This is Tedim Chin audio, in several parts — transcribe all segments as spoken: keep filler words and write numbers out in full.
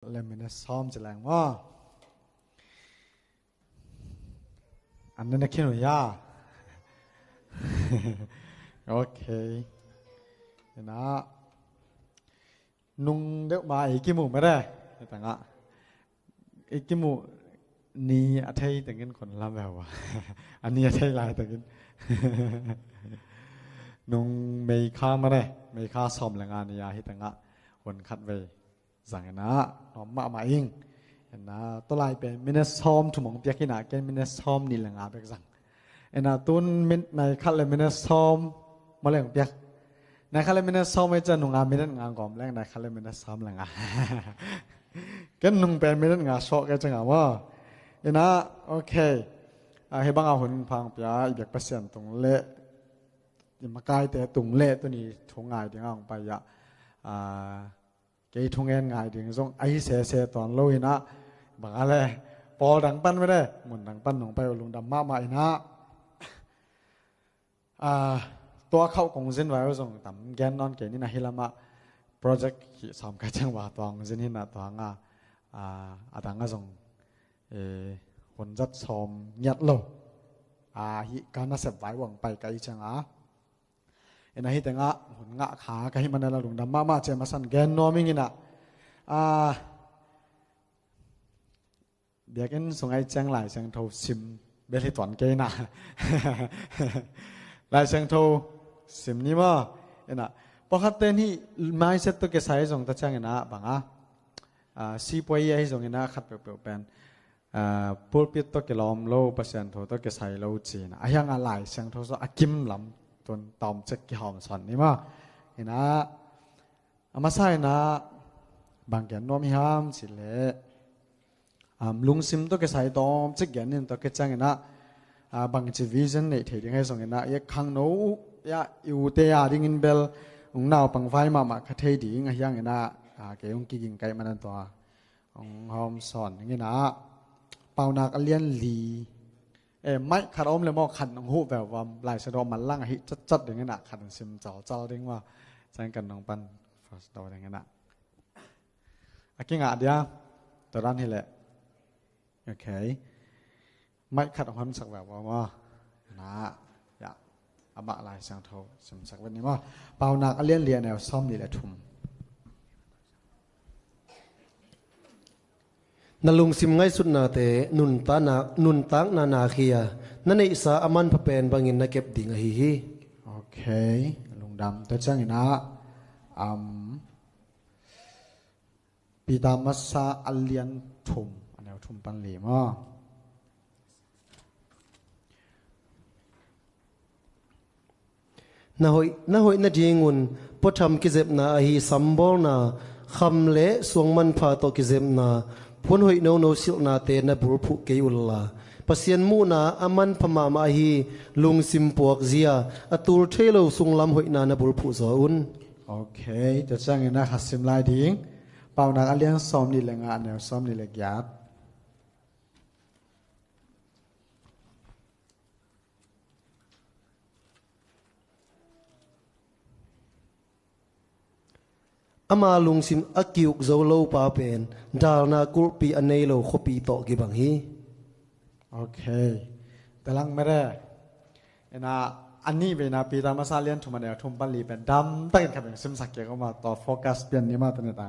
Le minute sawm ci leng maw? An na khin uh hia? Ok. Ina nung deuh ma ei kimu mede. Tangah ei kimu ni a thei tengin khun lam veu a. A ni a thei lai tengin nung meikha mede, meikha sawm le nga ni a hi tangah hun khat vei zang ina nuam mahmah ing. Ina tawlai pen minute sawm thum hong piak ina ken minute sawm nih le nga bek zang. Ina tun min nai khat le minute sawm maw le hong piak. Nai khat le minute sawm ei ciang nunga minute nga gawm leng nai khat le minute sawm le nga. Ken nung pen minute nga sawh kei ciang a maw. Ina ok. Ah, hih banga hun phang pia i biak Pasian tung le i makaite tung le tuni thu ngai dinga hong pai ah. Ah, kei thungen ngai ding zong ahi sese tuan lo ina bang a le pawl dang pan mede mun dang pan nong pai uh lungdam mahmah ina. Ah, tua khauh kong zin vai uh zong tam gen nawn kei nina hi lamah project hi sawm kai ciang va tua hong zin hina tua nga, ah, a dang a zong, eh, hun zat sawm ngiat lo. Ah, hi ka nasep vai uang pai kai ciang a. Ina hi tengah hun ngah kha ka hih mana la lungdam mahmah cia masan gen nuam ing ina. Ah, biakinn sung ai ciang Lai Siangtho sim bel hi tuan kei na. Lai Siangtho sim ni maw? Ina pawlkhat ten hih mindset tawh kisai zong ta ciang ina bang a, ah, sipuai ahi zong ina khat peuhpeuh pen, ah, pulpit tawh kilawm lo, Pasian thu tawh kisai lo cina a hiang a Lai Siangtho saw a kim lam tun tawm cek kihawm sawn ni maw? Ina a masa ina bang gen nuam hiam cileh, um, lungsim tawh kisai tawm cek gen nin tawh kiciang ina, ah, bangci vision neih thei ding hai zong ina i khangno uh, ya, i ute a dingin bel ung naupang vai mahmah kha thei ding a hiang ina, ah, kei ung kiging kai manan tua ung hawm sawn ding ina Paunak a lian li. Eh, maih khat a om le maw khan nong huh veu vam Lai Siangtho man lang a hih catcat ding ina khan sim calcal ding maw? Ciang kan nong pan first do ding ina. A kingah dia tua dan hileh. Ok. Maih khat hong honsak veu vam maw? Na ya. Amah Lai Siangtho simsak vet ni maw? Paunak a lian li a neu sawm nih le thum. Na lungsim ngaihsutnate nuntakna, nuntakna nak hi a, na neihsa a manpha pen bangin na kep ding ahi hi. Ok. Lungdam. Tua ciang ina, um, Peter masa a lian thum a neu thum pan li maw? Na hoih, na hoih nadingun puatham kizepna ahi sambawlna, kham le suang manpha tawh kizepna, puan hoih nono silhnate na bulphuh kei unla, Pasian muhna a manpha mahmah ahi lungsim puakzia, a tul thei lo sunglam hoihna na bulphuh zaw un. Ok, tua ciangin a khat sim lai ding. Paunak a lian sawm nih le nga a neu sawm nih le giat. Ama lungsim a kiuk zo lo pa pen dalna kulhpi a nei lo khuapi tawh kibang hi. Ok. Talang mere. Ena a nih veina Peter masa lian thum a neu thum pan li pen damtakin khat beng simsak kik a, tua focus pian ni mah tuni ta.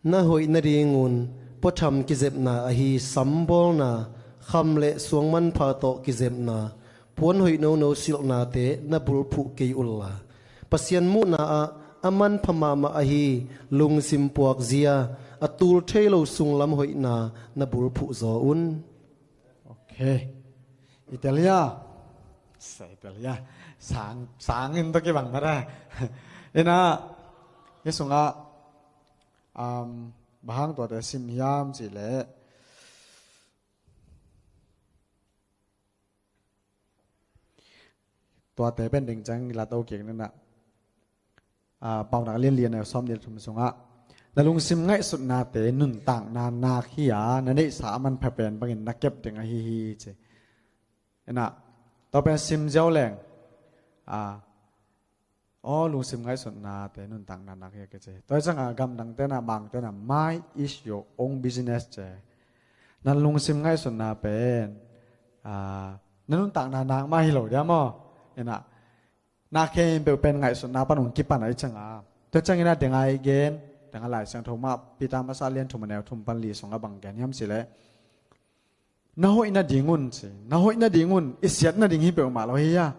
Na hoih nadingun puatham kizepna ahi sambawlna, kham le suang manpha tawh kizepna, puan hoih nono silhnate na bulphuh kei unla, Pasian muhna ah a manpha mahmah ahi lungsim puakzia, a tul thei lo sunglam hoihna na bulphuh zaw un. Ok. Italia. Sa Italia. Sang, sang in tawh kibang mah ta. Ena, hi sungah, um, bang hang tuate sim hiam cih leh, tuate pen ding ciang i la to kik ni na. Ah, Paunak a lian li a neu sawm nih le thum sungah, na lungsim ngaihsutnate nuntakna nak hi a, na neihsa a manpha pen bangin na kep ding ahi hi ci. Ena, Tua pen sim ziau leng, a, aw, lungsim ngaihsutnate nuntakna nak hi a kici. Tua hi cianga gamdangte na, mangte na, "Mind is your own business," ci. Na lungsim ngaihsutna pen, a, na nuntakna nak mah hi lo dia maw? Ina, na khempeuh pen ngaihsutna pan hong kipan a hi cianga. Tua ciangin a dengai gen, denga Lai Siangtho mah, Peter masa lian thum a neu thum pan li sungah bang gen hiam cileh, "Na hoih nadingun," ci. "Na hoih nadingun, i siat nading hi peuhmah lo hi a.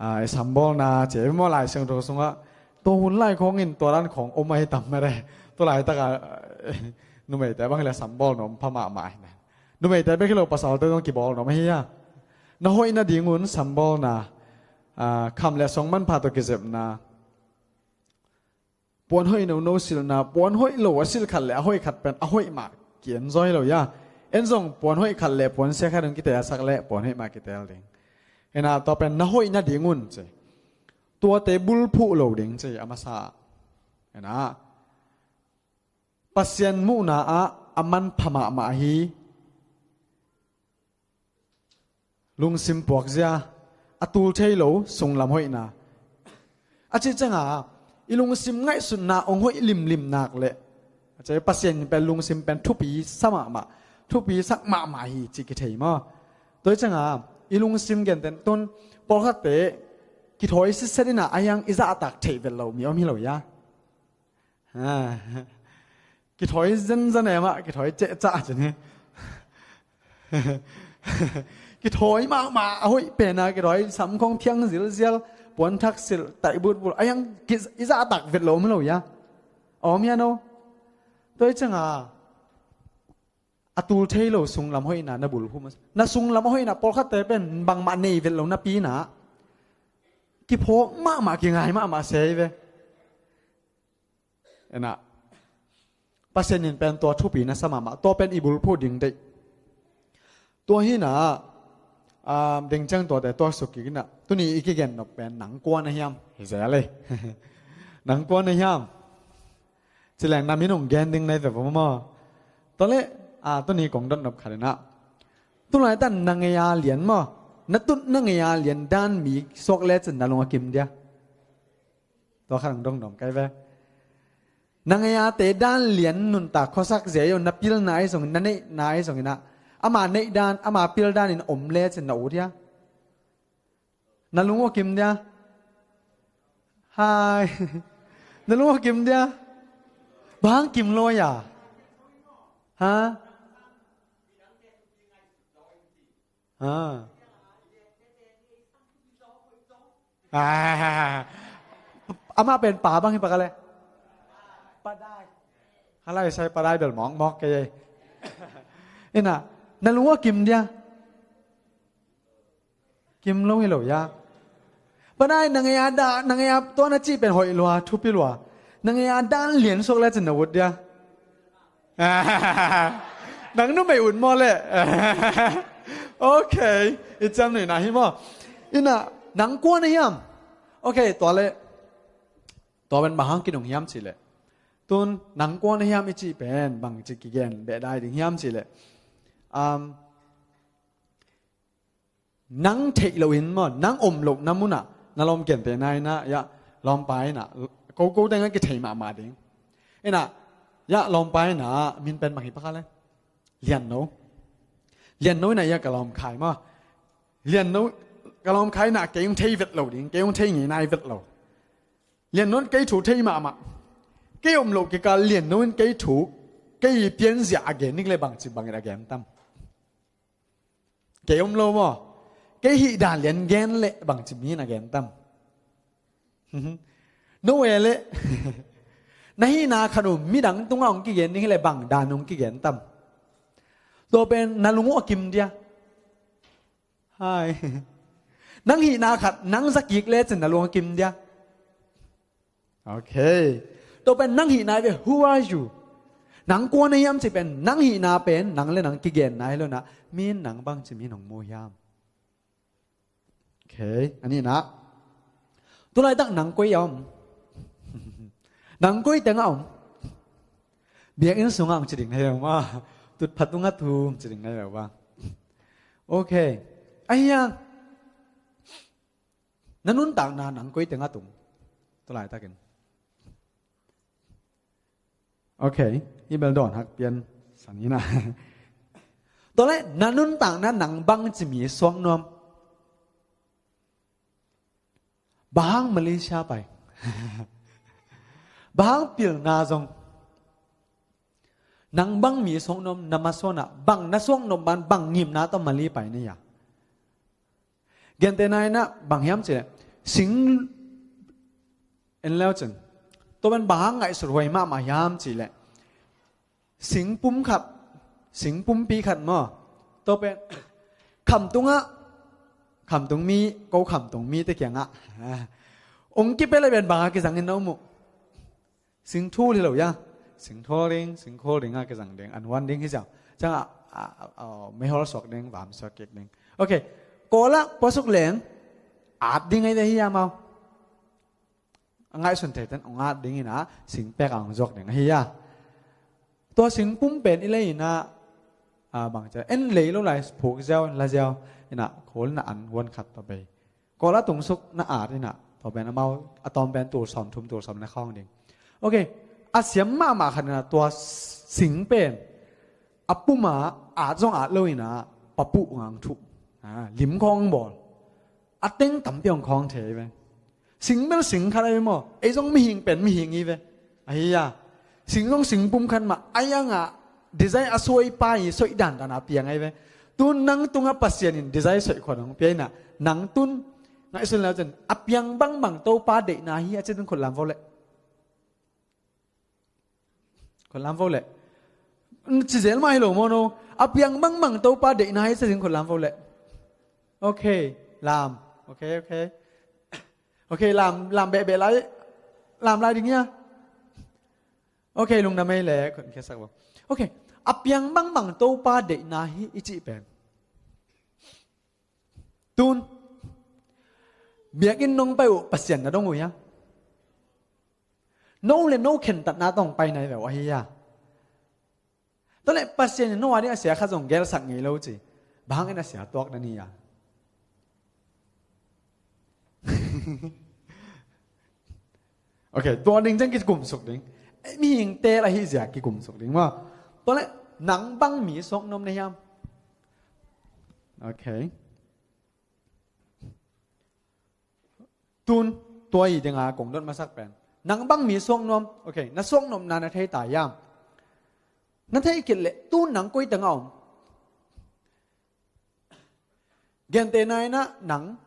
A, i sambawlna," ci. Ei maw Lai Siangtho sungah, tua hun lai khawngin tua dan khawng om ahi tam mah e. Tua laitakah numeite bang hi leh sambawl nuam pha mahmah hi na. Numeite bek hi lo, pasalte zong kibawl nuam ahi a. "Na hoih nadingun sambawlna, a, kham le suang manpha tawh kizepna, puan hoih nono silhna, puan hoih lo a silh khat le a hoih khat pen a hoih mah ki-enjoy lo hi a. En zong puan hoih khat le puan sia khat hong kitelsak le puan hoih mah kitel ding." Ina, tua pen "Na hoih nadingun," ci. Tuate bulphuh lo ding ci a masa. Ina, Pasian muhna ah a manpha mahmah hi. Lungsim puakzia, a tul thei lo sunglam hoihna. A cih cianga, i lungsim ngaihsutna hong hoih limlim nak leh, a cih Pasian in pen lungsim pen thupi sa mahmah, thupi sak mahmah hi cih kithei maw? Tua hi cianga, i lungsim gentehna tun, pawlkhatte kithawi sitset ina a hiang i zahtak theih vet lo mi om hi lo hi a. Ha. Kithawi zenzen e mah, kithawi cehcah cin hi. Kithawi mahmah a hoih pena, kithawi samkhong phiang zilzial, puanthak silh, taih butbul, a hiang ki-, i zahtak vet lo om lo hi a. Om hi a no. Tua hi cianga, a tul thei lo sunglam hoihna na bulphuh masa. Na sunglam a hoihna, pawlkhatte pen bangmah nei vet lo napi ina, kiphawk mahmah, kingai mahmah se hi ve. Ina, Pasian in pen tua thupi na sa mahmah, tua pen i bulphuh ding deih. Tua hi ina, ah, deng ciang tuate tuaksuk kik ina, tuni i kigen nop pen "Nang kua na hiam?" hi zel e. "Nang kua na hiam?" Ci leng na min hong gen ding na hi ve maw? Tua leh, ah, tuni kong dot nop khat ina, tulaitak na ngeia lian maw, na tut na ngeia lian dan mi suak lecin na lung a kim dia? Tua khat hong dong nuam ka hi ve. Na ngeiate dan lian nuntak khuasak zia hi lo, na pilna ahi zongin, na neihna ahi zongin ah, ama neih dan, ama pil dan in om lecin na ut hia? Na lung uh a kim dia? Hai. Na lung uh a kim dia? Bang hang kim lo hia? Ha? Ha? Ah, amah pen pa bang hi pa ka le? Padai. Halai sai padai bel mawkmawk kei ei. Ina, na lung uh a kim dia? Kim lo hi lo hia? Padai, na ngeia da, na ngeia tua na cih pen hoih lua, thupi lua. Na ngeia dan lian suak lecin na ut dia? Nang numei ut maw le? Ok. I ciam nuihna hi maw? Ina, nang kua na hiam? Ok, tua le. Tua pen bang hang kinung hiam cih le, tun nang kua na hiam i cih pen bangci kigen behdai ding hiam cih le, um, nang theih lohin maw, nang om lohna munah na lawm kentehna inah, ya, lawmpa inah, koko tengah kithei mahmah ding. Inah, ya, lawmpa inah min pen bang hi pa ka le? Lianno. Lianno inah, ya, ka lawmkhai maw. Lianno, ka lawmkhai inah kei hong thei vet lo ding, kei hong thei ngei nai vet lo. Lianno in kei thu thei mahmah. Kei om loh kikal Lianno in kei thu, kei pianzia a gen nik le bangci bangin a gen tam? Kei om lo maw? Kei hih dan lian gen leh bangci mi in a gen tam? No e leh. Na hihna khat uh midang tungah hong kigen ding hileh bang dan hong kigen tam? Tua pen na lung uh a kim dia? Hai. Nang hihna khat nang zakik lecin na lung a kim dia? Ok. Tua pen nang hihna hi ve, who are you? Nang kua na hiam cih pen nang hihna pen nang le nang kigenna hi lo inah, mi in nang bangci mi in hong mu hiam? Ok, a nihna. Tulaitak nang koi a om? Nang koi tengah om? Biakinn sungah hong ci ding na hi lo maw? Tutpha tungah thu hong ci ding na hi lo bang? Ok. Ahi hang. Na nuntakna nang koi tengah tung? Tua laitakin. Ok, i bel dawn hak pian san hi na. Tua leh na nuntakna nang bangci mi suak nuam? Bang hang Malaysia pai? Bang hang pilna zong? Nang bang mi suak nuam, na masuanah bang na suak nuam ban bang ngimna tawh Mali pai na hia? Gentehna in ah bang hiam cih leh, sing en leu cin, tua pen bang hang ngaihsut huai mahmah hiam cih leh, sing pum khat, sing pumpi khat maw, tua pen khamtung ah, khamtung mi, ko khamtung mite kiangah ong kipia leh pen bang a kizang in na om uh? Sing thul hi lo hia? Sing thul ding, sing khul ding a kizang ding, an huan ding hi ziau. Ciangah, a, a, a, meihol suak ding, vam suak kik ding. Ok, Kawl ah puasuk leng at ding ahi ve hi hia mau? A ngaihsun theiten ong at ding in ah, sing pek a ong zuak ding ahi hia? Tua sing pum pen i lei in ah, a, bang cia en lei lo lai, phuk ziau, la ziau in ah, khul in ah an huan khat tua bei. Kawl a tungsuk na at in ah, tua pen amau a tawm pen tul sawm thum, tul sawm na khawng ding. Ok, a siam mahmah khat in ah tua sing pen a pum a at zong at lo in ah, papuh ngang thuh, a, lim khawng bawl, a teng tampi hong khawng thei ve. Sing bel sing khat ahi ve maw, ei zong mihing pen mihing hi ve. Ahi a, sing zong sing pum khat mah, a iangah design a suai pa hi, suai dandan a piang ahi ve. Tun nang tungah Pasian in design suai khuan hong pia in ah, nang tun ngaihsun leu cin, a piang bangbang Topa deihna hi a cin khut lam vo leh. Khut lam vo leh. Ci zel mah hi lo maw no? A piang bangbang Topa deihna hi a cin khut lam vo leh. Ok, lam. Ok, ok. Ok, lam, lam behbeh lai. Lam lai ding hia? Ok, lungdam ei leh, khut khiasak vo. Ok, a piang bangbang Topa deihna hi i cih pen. Tun biakinn nong pai uh Pasian na dong uh hia? No le no khentatna tawh ong pai na hi ve uh ahi hia? Tua leh Pasian in no a ding a sia khat zong gelsak ngei lo ci. Bang hang in a sia tuak na ni hia? Ok, tua ding ciang kikumsuk ding. Eh, mihing teel ahi zia kikumsuk ding maw? Tua leh nang bang mi suak nuam na hiam? Ok. Tun, tua i dinga kong dot masak pen, nang bang mi suak nuam? Ok, na suak nuamna na thei ta hiam? Na thei khit leh tun nang koi tengah om? Gentehna in ah nang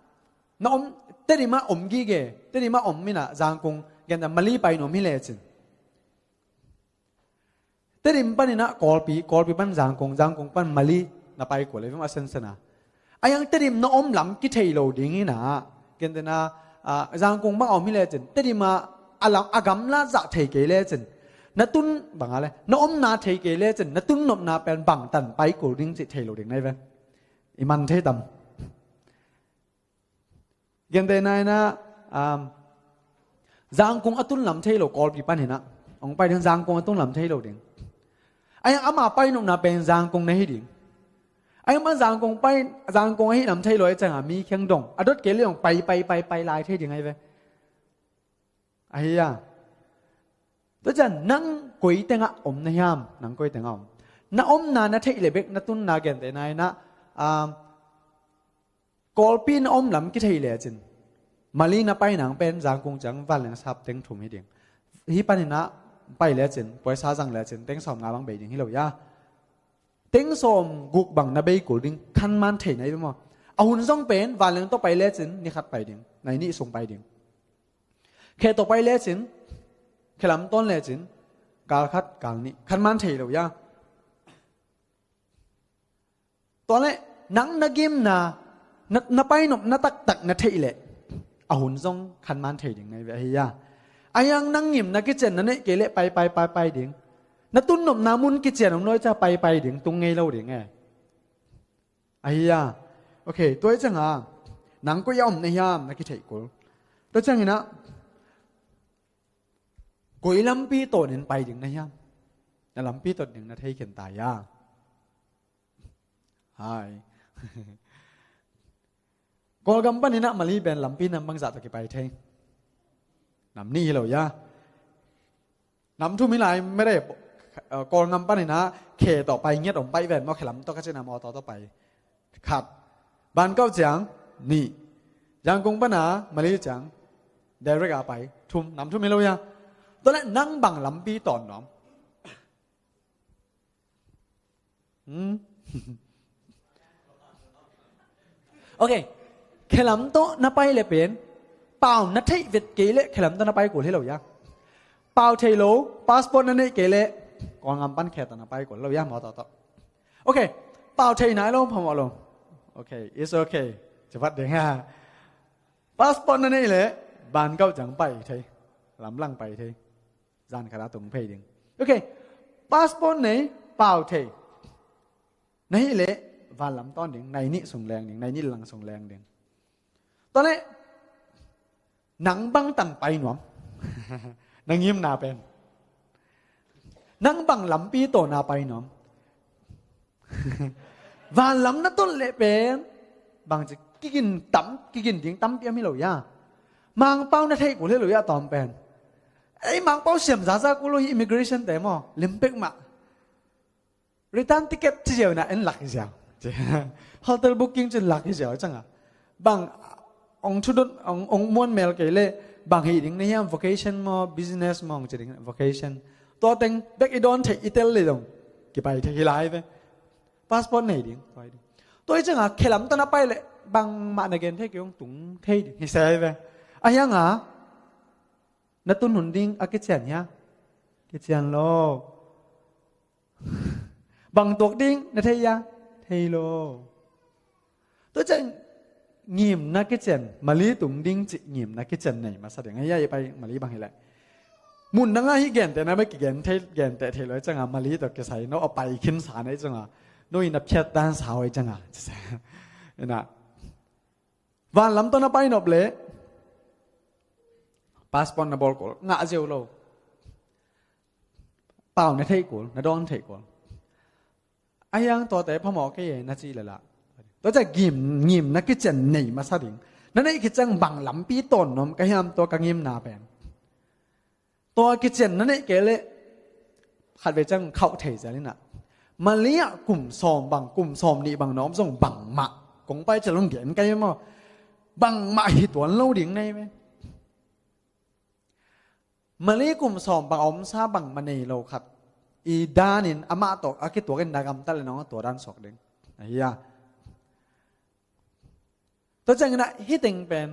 na om, Tedim ah om gige, Tedim ah om in ah Zangkong, genteh Mali pai nuam hi lecin, Tedim panin ah Kawlpi, Kawlpi pan Zangkong, Zangkong pan Mali na pai kul hi ve maw, a sensen a. A iang Tedim na om lam kithei lo ding in ah, gentehna, ah, Zangkong bang a om hi lecin, Tedim ah a lam, a gamla zah thei kei lecin, na tun bang a le, na omna thei kei lecin, na tun nopna pen bangtan pai kul ding cih thei lo ding na hi ve. I man thei tam? Gentehna in ah, um, Zangkong a tun lam thei lo, Kawlpi panin ah ong pai ding, Zangkong a tun lam thei lo ding. A iang ama pai nopna pen Zangkong na hi ding. A iang ama Zangkong pai, Zangkong ahi lam thei lo a ciangah mi kheng dong, a dot kei leh ong pai, pai, pai, pai lai thei ding ahi ve. Ahi a. Tua ciang nang koi tengah om na hiam? Nang koi tengah om? Na omna na theih leh bek na tunna, gentehna in ah, um, Kawlpi na om lam kithei lecin, Mali na pai nang pen Zangkong ciang vanleng sap teng thum hi ding. Hih panin ah pai lecin, paisa zang lecin, teng sawmnga bang bei ding hi lo hia. Teng sawmguk bang na bei kul ding, khanman thei na hi ve maw? A hun zong pen vanleng tawh pai lecin ni khat pai ding, nai nih sung pai ding. Khe tawh pai lecin, khe lam tawn lecin, kal khat, kal nih, khanman thei lo hia. Tua leh nang na gimna, na, na painopna taktak na theih leh a hun zong khanman thei ding na hi ve ahi a. A iang nang ngim na kician na neih kei leh pai, pai, pai, pai ding. Na tunnopna mun kician om lo ciang pai, pai ding, tung ngei lo ding e. Ahi a. Ok, tua hi ciangin nang koi a om na hiam na kitheih kul. Tua ciangin ah koi lampi tawnin pai ding na hiam? Na lampi tawt ding na thei khin ta hia? Hai. Kawlgam panin ah Mali pen lampi nam bangzah tawh kipai thei? Nam nih hi lo hia? Nam thum hi lai mede. Kawlgam panin ah khe tawh pai ngiat om, pai ven maw, khe lam tawh ka cih na maw, tawh tawh pai. Khat. Bangkok ciang nih. Yangon pana Mali ciang direct a pai. Thum. Nam thum hi lo hia? Tua leh nang bang lampi tawn nuam? Hmm? Ok. Khe lam tawh na pai leh pen, pau na theih vet kei leh khe lam tawh na pai kul hi lo hia? Pau thei lo, passport na neih kei leh Kawlgam pan khe tawh na pai kul hi lo hia, maw, tawh tawh? Ok. Pau thei nai lo, phamawh lo. Ok, it's ok. Ci vat ding hia? Passport na neih leh Bangkok ciang pai thei, lamlang pai thei. Zan khat a tung phei ding. Ok. Passport nei, pau thei na hih leh, van lam tawn ding, nai nih sung leng ding, nai nih lang sung leng ding. Tua leh nang bang tan pai nuam? Na ngimna pen, nang bang lampi tawh na pai nuam? Van lam na tawn leh pen, bangci kigin tam, kigin ding tampi om hi lo hia? Mangpau na theih kul hi lo hia, tawm pen? Ei, Mangpau siam zaza kul lo hi, immigration te maw, limpek mah. Return ticket ci ziau na, en lak hi ziau. Hotel booking cin lak hi ziau ciang a, bang ong thudon, ong, ong muan mel kei leh, bang hih ding na hiam? Vocation maw, business maw, ong ci ding, vocation. Tua teng bek i dawn theih, i tel leh dong kipai thei hi lai ve. Passport nei ding, tua hi ding. Tua hi ciang a khe lam tawh na pai leh bangmah na gen thei kei, ong tung thei ding hi sa hi ve. A hiang a, na tun hun ding a kician hia? Kician lo. Bang tuak ding na thei hia? Thei lo. Tua ciang ngimna kician, Mali tung ding cih ngimna kician nei masa ding. Hia, i pai Mali bang hi leh, mun dang a hih gentehna bek kigen thei, genteh thei lo hi ciang a, Mali tawh kisai no a pai khinsa na hi ciang a, no in a phiat dan sa hi ciang a, ina, van lam tawh na pai nop leh passport na bawl kul, ngah ziau lo. Pau na theih kul, na dawn theih kul. A hiang tuate phamawh kei e na cih leh lah, tua ciang ngim, ngimna kician nei masa ding. Na neih khit ciang bang lampi tawn nuam ka hiam, tua ka ngimna pen? Tua kician na neih kei leh, khatvei ciang khauh thei zel ina, Mali ah kum sawm bang, kum sawm nih bang na om zong bangmah, kong pai ciang ong gen kei maw, bangmah hi tuan lo ding na hi ve. Mali kum sawm bang a omsa bangmah nei lo khat i danin amah tawh a kituakin na gamtat leh nong a tua dan suak ding. Ahi a. Tua ciangin ah hih teng pen,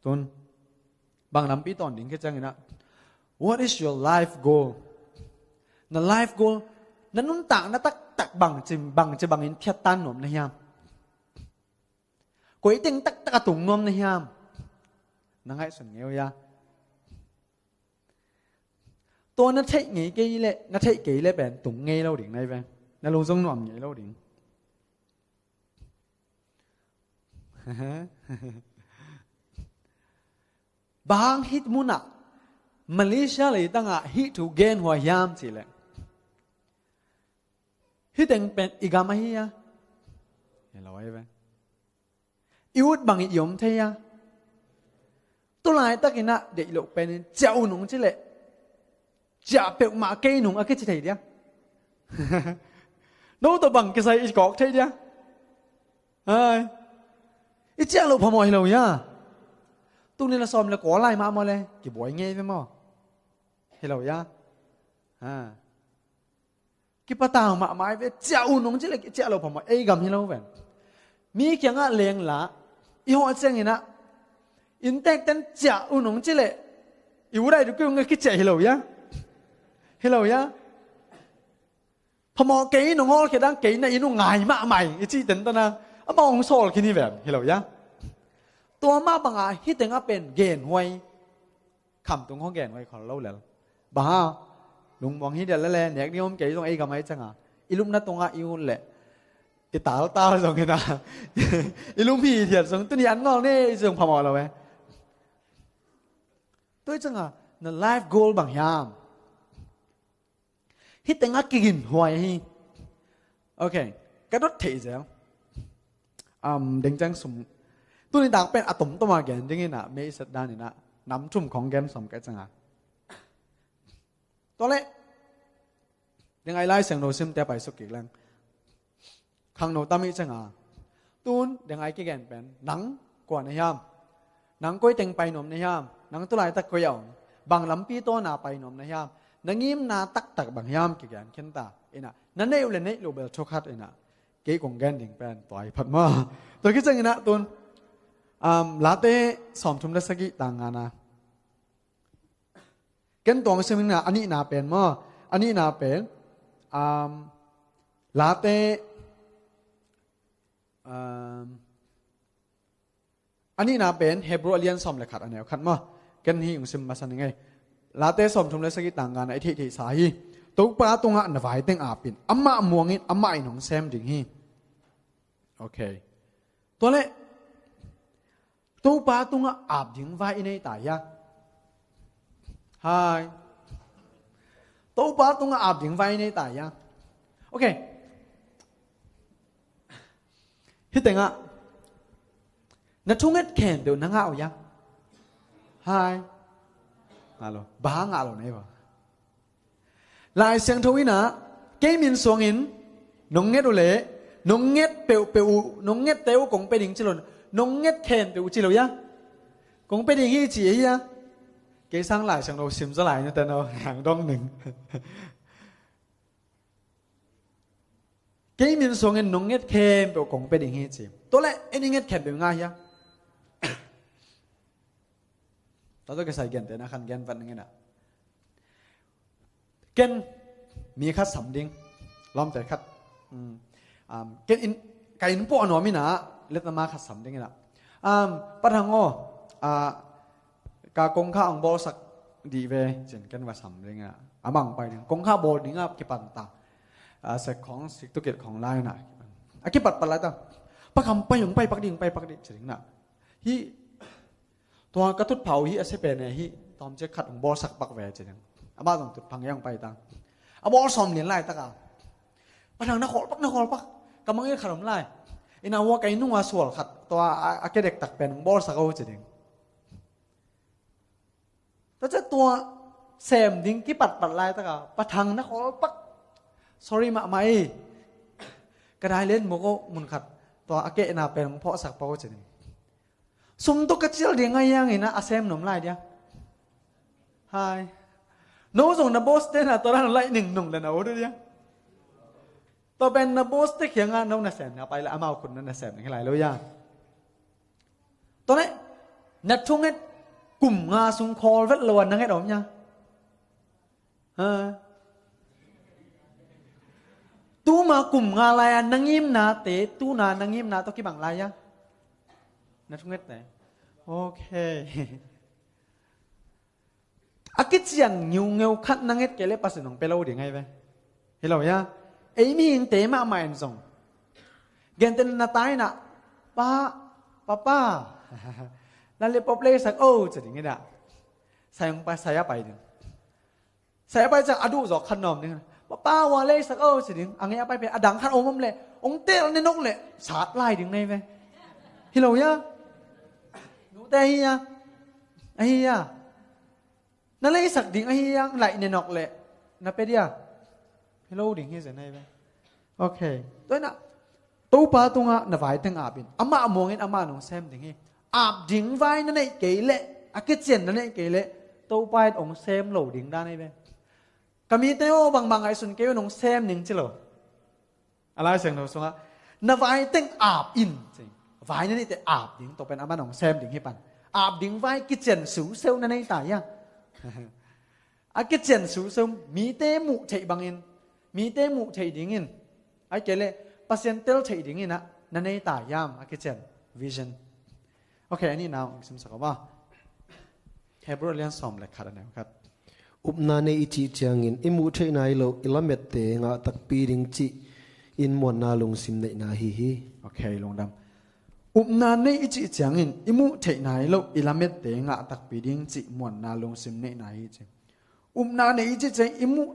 tun, bang lampi tawn ding khit ciangin ah, what is your life goal? Na life goal, na nuntakna taktak bangci, bangci bangin phiat tan nuam na hiam? Koi teng taktak a tung nuam na hiam? Na ngaihsun ngei uh hia? Tua na theih ngei kei leh, na theih kei leh pen tung ngei lo ding na hi ve. Na lungzong nuam ngei lo ding. Bang hih munah, Malaysia leitangah hih thu genhuai hiam cih leh, hih teng pen i gam ahi a? Hi lo ahi ve. I ut bangin i om thei a? Tulaitakin ah deih loh penin ciah un ong ci leh, ciah peuhmah kei nung a kici thei dia? No tawh bang kisai i kawk thei dia? Ai. I ciah loh phamawh hi lo hia? Tuni la sawm le kua lai mah maw le, kibuai ngei ve maw? Hi lo hia? Ha. Kipatau mahmah hi ve, ciah un ong ci leh ciah loh phamawh, ei gam hi lo ven. Mi kiangah lengla, i hawh ciangin ah, inntek ten ciah un ong ci leh, i ut ai duk kei ung a kiciah hi lo hia? Hi lo hia? Phamawh kei in ong hawlkhia dang, kei na inn uh ngai mahmah ing i cih ten tana, amah ong sawl khin hi ven, hi lo hia? Tua mah bangah hih tengah pen genhuai, khamtung hong genhuai khol lo lel. Bang a, lungmuang hi dial lele, nek ding om kei zong ei gam ahi cianga, i lupna tungah i ut leh, i taltal zong hi na, i lum hithiat zong, tuni an ngawl ne i zong phamawh lo e. Tua hi cianga, na life goal bang hiam? Hih tengah kiginhuai hi. Ok, ka dot theih zel. Um, dengcang sum. Tuni tak pen a tomtom a gen ding in ah, mei set dan in ah, nam thum khong gen sawm ka ciang a. Tua leh, deng ai Lai Siangtho simte a paisuk kik leng, khangno tam i ciang a, tun deng ai kigen pen, nang kua na hiam? Nang koi teng pai nuam na hiam? Nang tu laitak koi a om? Bang lampi tawh na pai nuam na hiam? Na ngimna taktak bang hiam kigen khin ta in ah, na neih uh le neih loh bel thukhat in ah, kei kong gen ding pen tua hi phat maw. Tua khit ciang in ah tun, um, Late sawmthum le sagih tang ngana. Ken tuang sim ing ah, a nihna pen maw. A nihna pen, um, Late, um, a nihna pen Hebrew a lian sawm le khat a neu khat maw. Ken hih hong sim masa ning ei. Late sawmthum le sagih tang ngana i theihtheihsa hi. Topa tungah na vai teng ap in, amah muang in, amah in hong sem ding hi. Ok. Tua leh, Topa tungah ap ding vai i nei ta hia? Hai. Topa tungah ap ding vai i nei ta hia? Ok. Hih tengah, na thunget khempeuh na ngah uh hia? Hai. Ngah lo. Bang ngah lo nei ba. Lai Siangtho in ah, kei min suangin, nong nget uh leh, nong nget peuhpeuh uh, nong ngette uh kong pia ding ci lo, nong nget khempeuh uh ci lo hia? Kong pia ding hi ci hia? Kei sang Lai Siangtho sim zaw lai na ten aw, hang dong ning. Kei min suangin nong nget khempeuh kong pia ding hi ci. Tua leh, en i nget khempeuh ngah hia? Tua tawh kisai gente na khan gen vat ning in ah. Ken mi khat sam ding. Lawmte khat. Um, um, ken in, ka inn puah nuam in ah, letna ma khat sam ding in ah. Um, Pa Thang aw, ah, ka kongkhak hong bawlsak dih ve, ci-in ken va sam ding in ah. Amah hong pai ding. Kongkhak bawl ding a kipan ta. Ah, sek khong, sik tukit khong lai in ah. A kipatpat lai ta. Pa Kham pai, hong pai pak ding, pai pak ding, ci ding in ah. Hih, tua ka tutphah uh hih a sia pen e, hih tawmcik khat hong bawlsak pak ve, ci ding. Amah zong tutphah ngiang pai ta. A bawl sawm lian laitak a, Pa Thang, na khawl pak, na khawl pak. Ka mangngilh khat om lai. In ah, hua ka inn nung a sual khat, tua a, a kia dektak pen hong bawlsak o, ci ding. Tua ciang tua sem ding kipatpat laitak a, Pa Thang, na khawl pak. Sorry mahmah ei. Ka dai lian muk o, mun khat, tua a kehna pen hong phawksak pak o, ci ding. Sum tawh ka cial ding a hiang in ah, a sem nuam lai dia. Hai. No zong na boss te na tua dan lai ning nung le na o dia. Tua pen na boss te kiangah no na sem na pai le, amau khut na na sem na hi lai lo hia? Tua leh, na thunget kum nga sung khawl vet lo a na nget om hia? Ha? Tuma kum nga lai a na ngimnate, tuna na ngimna tawh kibang lai hia? Na thunget te. Ok. A kician ngiungeu khat na nget kei leh Pasian hong pia lo ding ahi ve. Hi lo hia? Ei mihingte mahmah in zong, gentehna, na ta in ah, Pa, Papa, lollipop leisak o, ci ding in ah. Sai hong pai, sai a pai ding. Sai a pai ciang a duh zawk khat na om ding. Papa, hua leisak o, ci ding. A ngei a pai pen a dang khat om om leh, hong tel ne nok leh sat lai ding na hi ve. Hi lo hia? Nute hi hia? Ahi hia? Na leisak ding ahi hang, laih ne nok leh na pia dia? Hi lo ding hi zen ahi ve. Ok. Tua in ah, Topa tungah na vai teng ap in, amah muang in, amah in hong sem ding hi. Ap ding vai na neih kei leh, a kician na neih kei leh, Topa in hong sem lo ding dan ahi ve. Ka mite aw, bangbang ngaihsun kei un, hong sem ning ci lo. A Lai Siangtho sungah, na vai teng ap in, ci. Vai na neih teh ap ding, tua pen amah in hong sem ding hi pan. Ap ding vai kician siuseu na nei ta hia? A kician siuseu, mite muh theih bangin, mite muh theih dingin, ahih kei leh Pasian tel theih dingin ah na nei ta hiam, a kician vision? Ok, a nihna hong simsak aw maw. Hebrew a lian sawm le khat, a neu khat. Upna nei i cih ciangin i muh theih nai loh i lamette ngah takpi ding cih in muanna lungsim neihna ahi hi. Ok, lungdam. Upna nei i cih ciangin i muh theih nai loh i lamette ngah takpi ding cih muanna lungsim neihna hi ci. Upna nei i cih ciang i muh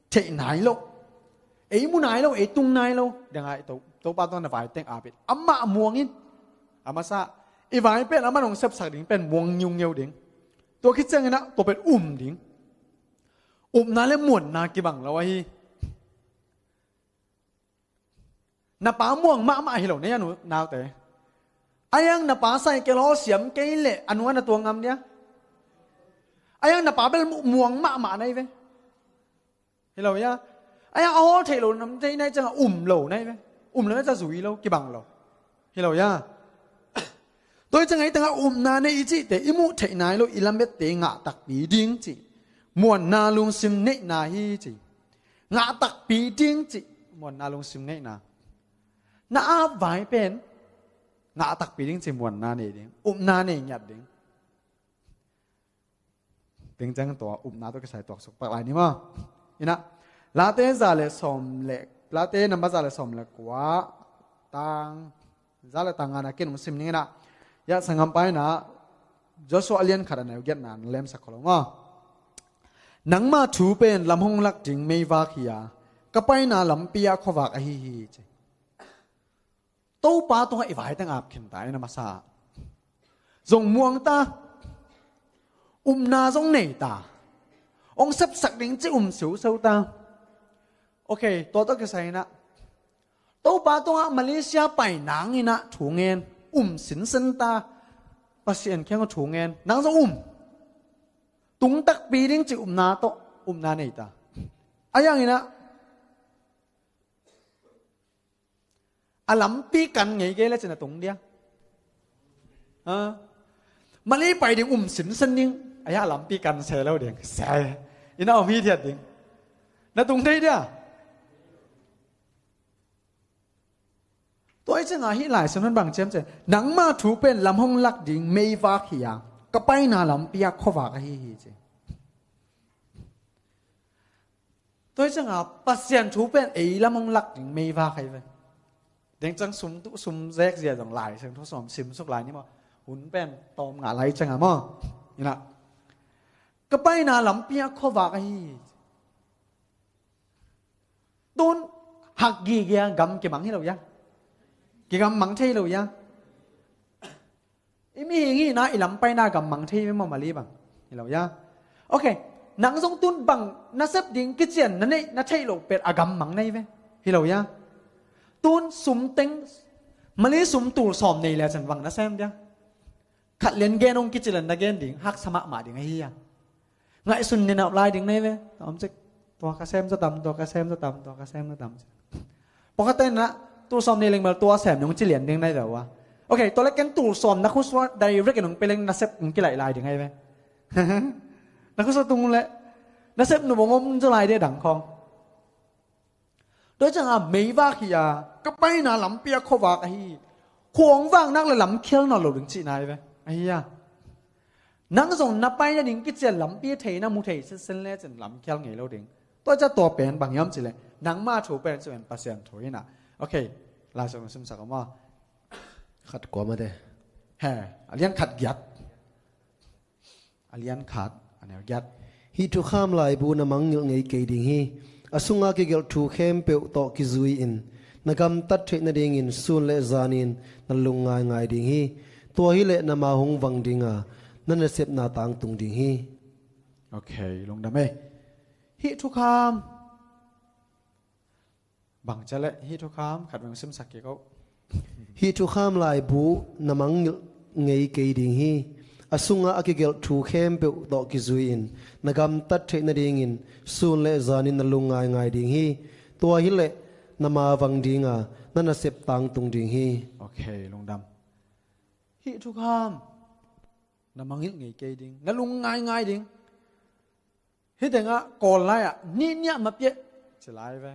theih nai loh, ei mu nai lo, ei tung nai lo, dang ai To, Topa tungah na vai teng ap in, amah muang in, A masa, i vai pen a man hong sepsak ding pen muang ngiungeu ding. Tua khit ciangin ah tua pen um ding. Upna le muanna kibang lo ahi. Na pa muang mahmah hi lo na, a nu naute. A iang na pa sai kei lo siam kei leh a nu a na tuang ngam dia. A iang na pa bel mu-, muang mahmah na hi ve. Hi lo ia. A iang a hawl theih lo nam thei na hi ciangah um lo na hi ve. Um lo na hi ciang zui lo, kibang lo. Hi lo ia. Tua hi ciangah i tangah upna nei i cihte i muh theih nai lo i lamette ngah takpi ding cih. Muanna lungsim neihna hi cih. Ngah takpi ding cih muanna lungsim neihna. Na ap vai pen ngah takpi ding cih muanna nei ding, upna nei ngiat ding. Tengcang tua upna tua kisai tuaksuk pak lai ni maw. Ina, Late za le sawm le, Late namba za le sawm le kua, tang za le tang ngana kin hong sim ning ina. Ya sanggam paina, Joshua a lian khat a neu giatna na lemsak kholo maw. Nangma thu pen lam hong lak ding meivak hi a, ka paina lampi ah khuavak ahi hi ci. Topa tungah i vai teng ap khin ta ina masa. Zong muang ta, upna zong nei ta. Hong sepsak ding ci um siuseu ta. Ok, tua tawh kisai ina. Topa tungah Malaysia pai nang ina thu ngen, um sinsen ta, Pasian kiang thu ngen, nang zong um. Tung takpi ding ci upna tawh, upna nei ta. A iang ina, a lampi kan ngei kei le cin a tung dia. Ha? Mali pai ding um sinsen ding, a iang a lampi kan se lo ding, se. Ina om hi thiat ding. Na tung thei dia. Tua hi ciangah hih Lai Siangtho in bang ciam ciam, nangma thu pen lam hong lak ding meivak hi a, ka paina lampi ah khuavak ahi hi ci. Tua hi ciangah Pasian thu pen ei lam hong lak ding meivak ahi ve. Deng ciang sum tuh sum zek zia zong Lai Siangtho sawm simsuk lai ni maw. Hun pen tawm ngah lai ciangah maw. Ina. Ka paina lampi ah khuavak ahi hi ci. Tun hak gigia gam kimang hi lo ia. Kigam mang thei lo ia. I mihing hihna i lam paina gam mang thei ve maw mali bang. Hi lo ia. Ok. Nang zong tun bang na sep ding kician na neih na theih loh pet a gam mang na hi ve. Hi lo ia. Tun sum teng mali sum tul sawm nei le cin bang na sem dia. Khat lian gen hong kici lian na gen ding, haksa mahmah ding ahi a. Ngaihsun ninauh lai ding na hi ve, ta om cik. Tua ka sem zaw tam, tua ka sem zaw tam, tua ka sem zaw tam cik. Pawlkhat te na, tul sawm nei leng bel tua sem nung ci lian ding na hi ve ua. Ok, tua le ken tul sawm na khusua direct in hong pe leng na sep hong kilaih lai ding ahi ve. Na khusua tung le, na sep nu bawng om zaw lai ding a dang khawng. Tua hi ciangah meivak hi a, ka paina lampi ah khuavak ahi. Khuang vak nak le lam khial nawn lo ding cihna hi ve. Ahi a. Nang zong na paina ding kician lampi thei na mu thei sinsen le cin lam khial ngei lo ding. Tua hi ciah tua pen bang hiam cileh. Nangma thu pen ci pen Pasian thu hi na. Ok. Lai Siangtho simsak a maw. Khat kua mate. He, a lian khat giat. A lian khat, a neu giat. Hih thukham laibu na mangngilh ngei kei ding hi. A sunga kigelh thu khempeuh tawh kizui-in na gamtat theih nadingin sun le zanin na lungngai ngai ding hi. Tua hileh na ma hong vang dinga na nasepna tangtung ding hi. Ok, lungdam e. Hih thukham Bang ciah leh hih thukham khat veng simsak kik o. Hih thukham laibu na mangngilh ngei kei ding hi. A sungah a kigelh thu khempeuh tawh kizui-in na gamtat theih nadingin sun le zanin na lungngai ngai ding hi. Tua hileh na ma vang dinga na nasep tangtung ding hi. Ok, lungdam. Hih thukham na mangngilh ngei kei ding, na lungngai ngai ding. Hih tengah Kawl lai-ah nihniah mapiah ci lai ve.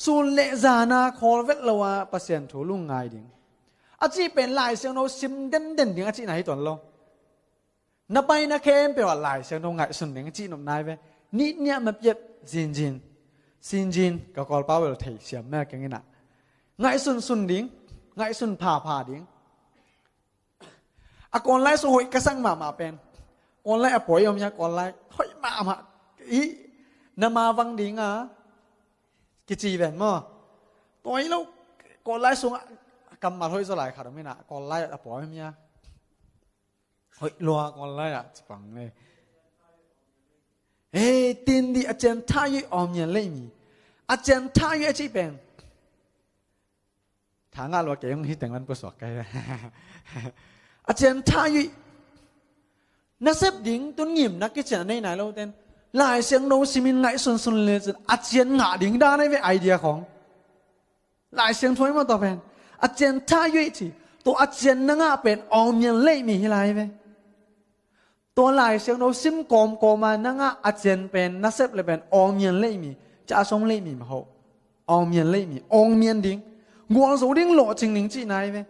Sun le zana khawl vet lo a Pasian thu lungngai ding. A cih pen Lai Siangtho sim denden ding a cihna hi tuan lo. Na paina khempeuh ah Lai Siangtho ngaihsun ding a cih nopna hi ve. Nihniah mapiah zinzin, sinzin ka Kawlpau bel thei siam mel keng inah. Ngaihsun sun ding, ngaihsun phapha ding. A Kawl lai sung hoih ka sang mahmah pen. Kawl lai a pawi om hia, Kawl lai hoih mahmah. Hih na ma vang dinga kici ven maw. Tawi lo Kawl lai sungah kammal hoih zaw lai khat om inah, Kawl lai a pua mia. Hoih lua Kawl lai ah cipang le. Hei, tin di a cian tha yui awm yan lei mi. A cian tha yui a cih pen. Tha ngah lua kei hong hi teng lan pusuak kai. A cian tha yui. Nasep ding tun ngimna kician a nei nai lo ten. Lai Siangtho simin ngaihsunsun le cin a cian ngah ding dan ai ve idea khong. Lai Siangtho i mawh tawh pen. A cian tha yui ci. Tua a cian na ngah pen awm yan lei mi hi lai ve. Tua Lai Siangtho sim kawmkawm a na ngah a cian pen nasep le pen awm yan lei mi. Ca song lei mi mah ho. Awm yan lei mi. Awm yan ding. Gual zo ding lawh cing ding cih nai ve.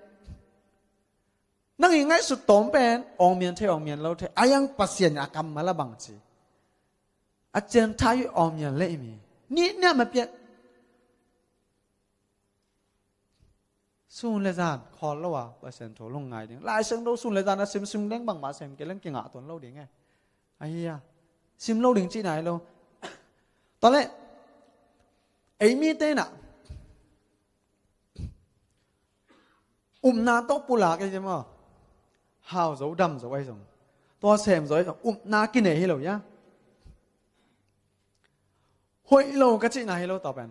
Nang i ngaihsut tawm pen awm yan thei awm yan lo thei. A yang Pasian a kammal a bang ci. A cian tha yui awm yan lei mi. Ni niam a piat. Sun le zan khawl lo a Pasian thu lungngai ding. Lai Siangtho sun le zan a simsim deng bangmah sem kei leng kingah tuan lo ding e. Ahi a. Sim lo ding cih nai lo. Tua leh. Ei mite nah. Upna tawh pulak ei maw. Hau zo dam zo ei zong. Tua sem zo ei zong. Upna kinei hi lo ia. Hoih lo ka cihna hi lo tua pen.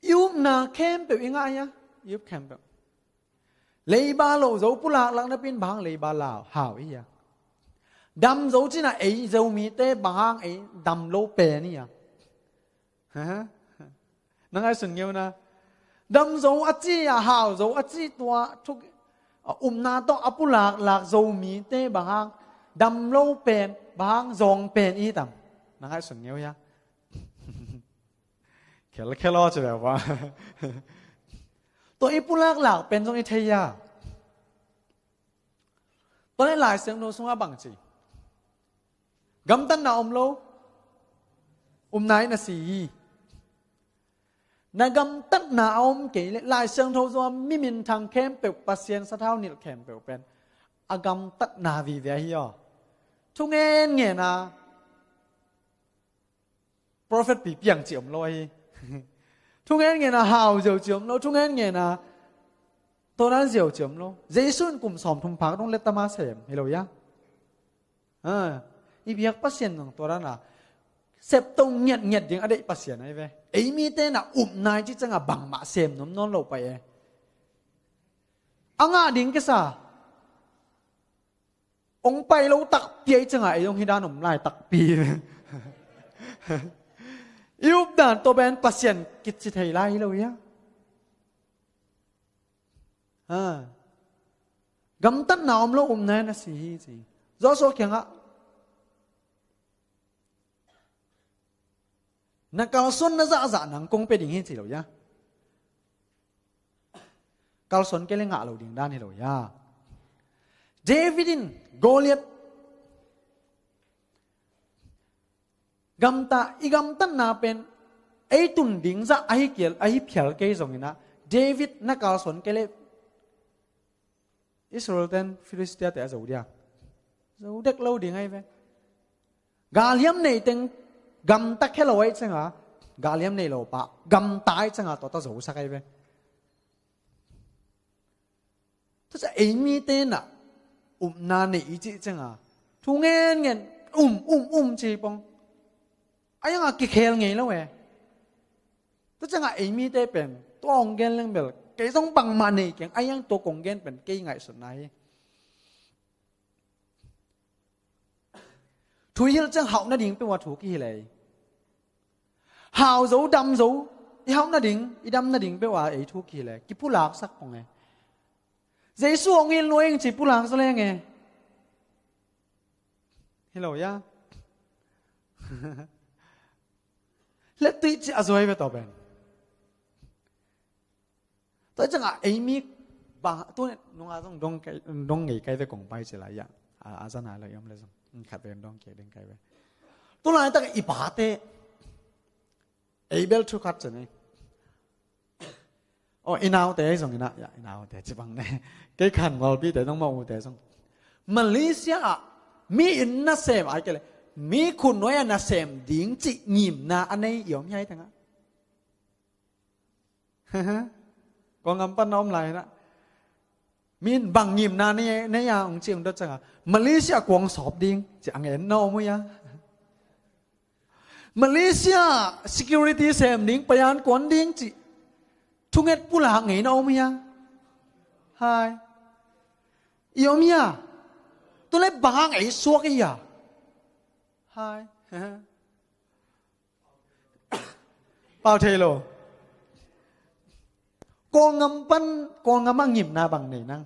I upna khempeuh i ngah hia? I up khempeuh. Leiba loh zo pulaklak napin bang hang leiba lau hau i hia? Dam zo cina ei Zomite bang hang ei dam lo pen i hia? Ha? Na ngaihsun ngeuna. Dam zo a ci a hau zo a ci tua thuk a upna tawh a pulaklak Zomite bang hang dam lo pen bang hang zawng pen i tam. Na ngaihsun ngeu hia? Khelkhel aw ci veu va. Tua i pulaklak pen zong i thei a. Tua leh Lai Siangtho sungah bang ci. Gamtatna om lo. Upna in a si hi. Na gamtatna a om kei leh Lai Siangtho zuam mi minthang khempeuh Pasian sathau nilh khempeuh pen. A gamtatna vive ahi aw. Thu ngen ngen a. Prophet pipiang ci om lo ahi. Thu ngen ngen a hau ziau ci om lo. Thu ngen ngen a todan ziau ci om lo. Jesu in kum sawm thum phak dong let tama sem hi lo ia. Ha, i biak Pasian nang todan a. Septo ngiat ngiat ding a deih Pasian ahi ve. Ei mite na upna i ci ciang a bangmah sem nom nawn lo pai e. A ngah ding kisa. Ong pai lo takpi a i ciangah ei ong hi dan om lai takpi. I updan tawh pen Pasian kici thei lai hi lo hia? Ha. Gamtatna om lo upna in a si hi ci. Zawsua kiangah na kalsuan na zahzah nang kong pia ding hi ci lo ia. Kalsuan kei le ngah lo ding dan hi lo ia. David in Goliath gamta i gamtatna pen ei tun ding zah ahi kial ahi phial kei zongin ah David na kalsuan kei le Israel ten Philistia te a zo dia. Zo dek lo ding ahi ve. Galhiam nei teng gamta khe lo ahi cianga galhiam nei lo pa gamta ahi cianga tua ta zo sak ahi ve. Tua ciah ei mite na upna nei i cih cianga thu ngen ngen um um um ci pong. A ianga kikhel ngei lo e. Tua cianga ei mite pen tua hong gen leng bel kei zong bangmah nei keng a iang tua kong gen pen kei ngaihsutna hi. Thu i hilh ciang hauh nading peuh a thu kihilh ei. Hau zo dam zo i hauh nading i dam nading peuh a ei thu kihilh ei kipulak sak pong ei. Jesu hong hilh nuai ing ci pulak zo leng ei. Hi lo ia. Let tuih ci a zuai ve tawh pen. Tua ciangah ei mi bang tu nunga zong dong ngei kai ve kong pai ci lai ia. A zana lo i om le zong khat ve dong kei ding kai ve. Tu laitak i pate ei bel thu khat ci nei. Aw i naute ei zong ina ia i naute ci bang ne. Kei khan ngolpite zong ma ute zong Malaysia ah mi in nasem ai kele mi khun nuai a nasem ding cih ngimna a nei i om hiai tengah. Kawlgam pan na om lai na, mi in bang ngimna nei, nei a hong ci hong dot ciangah, Malaysia kuang sawp ding ci a ngen na om uh hia? Malaysia security sem ding, payan kuan ding ci thunget pulak ngei na om uh hia? Hai. I om hia? Tua leh bang hang ei suak i hia? Hai. Pau thei lo. Kawlgam pan, Kawlgam ah ngimna bang nei nang?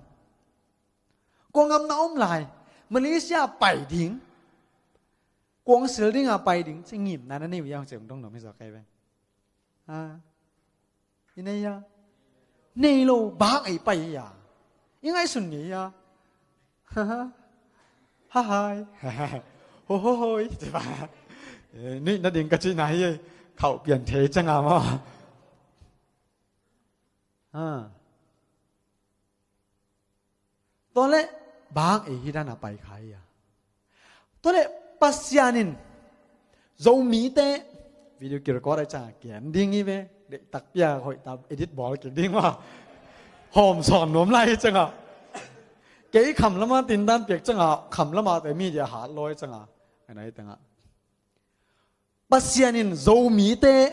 Kawlgam na om lai, Malaysia pai ding, kuang sil ding a pai ding ci ngimna na nei uh hia, hong ci hong dong nuam hi zaw kei ve. Ha? I nei hia? Nei lo, bang hang ei pai hia? I ngaihsun ngei hia? Ha hai. Ho ho hoi. Ci ba. Eh, nuih nading ka cihna hi ei. Khauh pian thei ciangah maw. Ha. Tua leh bang hang ei hih dan a pai kha hia? Tua leh Pasian in Zomite video ki record ai ciangah gen ding hi ve. Deihtak pia hoih ta edit bawl kik ding maw. Hawm sawn nuam lai hi ciangah. Kei kham lamah tindan piak ciangah, kham lamah te media hat lawi ciangah. Ai nai tengah. Pasian in Zomite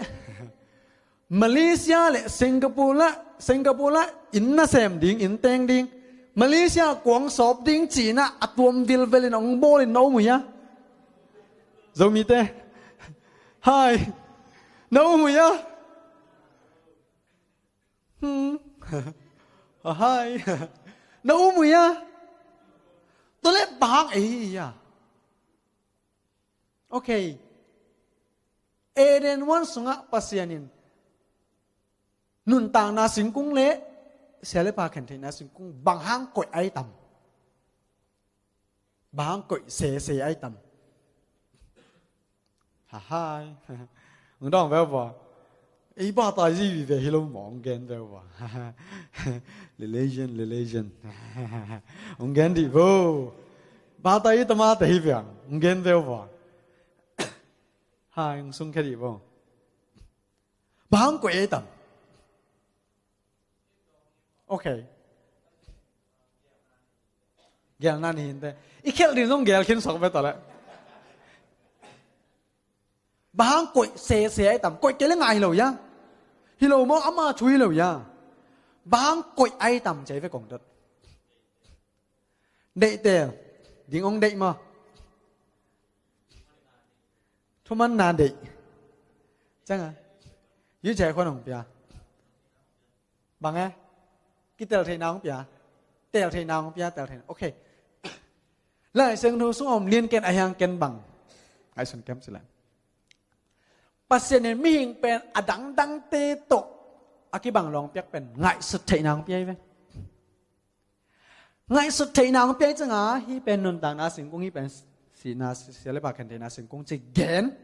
Malaysia le Singapore lah, Singapore lah inn na sem ding, inn teng ding, Malaysia kuang sawp ding ci-in ah a tuam vilvel in hong bawl in na um uh hia? Zomite. Hai. Na um uh hia? Hmm. Hai. Na um uh hia? Tua leh bang hang ei hih hia? Ok. Eden huan sungah Pasian in nuntakna singkung le sia le pha khen theihna singkung bang hang koih ai tam? Bang hang koih sese ai tam? Ha hai. Hong dawng veu vua. Ei bata zi vive hi lo maw, hong gen veu vua. Lelesion, lelesion. Hong gen dih vo. Bata i tamate hi viang. Hong gen veu vua. Hai, hong sung khe dih vo. Bang hang koih ei tam? Ok. Gelna ni hinte. I khelh ding zong gel khin sawk ve ta leh. Bang hang koih sese ai tam? Koih kei le ngah hi lo hia? Hi lo maw, ama thu hi lo hia? Bang hang koih ai tam ci ve kong dot. Deihtel ding hong deih maw? Thumanna deih. Ciangah. Yu cai khuan hong pia. Bang e? Kitel theihna hong pia. Tel theihna hong pia, tel theihna. Ok. Lai Siangtho sung a om lianken a hiang ken bang ngaihsun kem ci leh, Pasian in mihing pen a dangdangte tawh a kibang lawng piak pen ngaihsut theihna hong pia hi ve. Ngaihsut theihna hong pia hi ciangah, hih pen nuntakna singkung, hih pen sihna, sia le pha khen theihna singkung ci gen.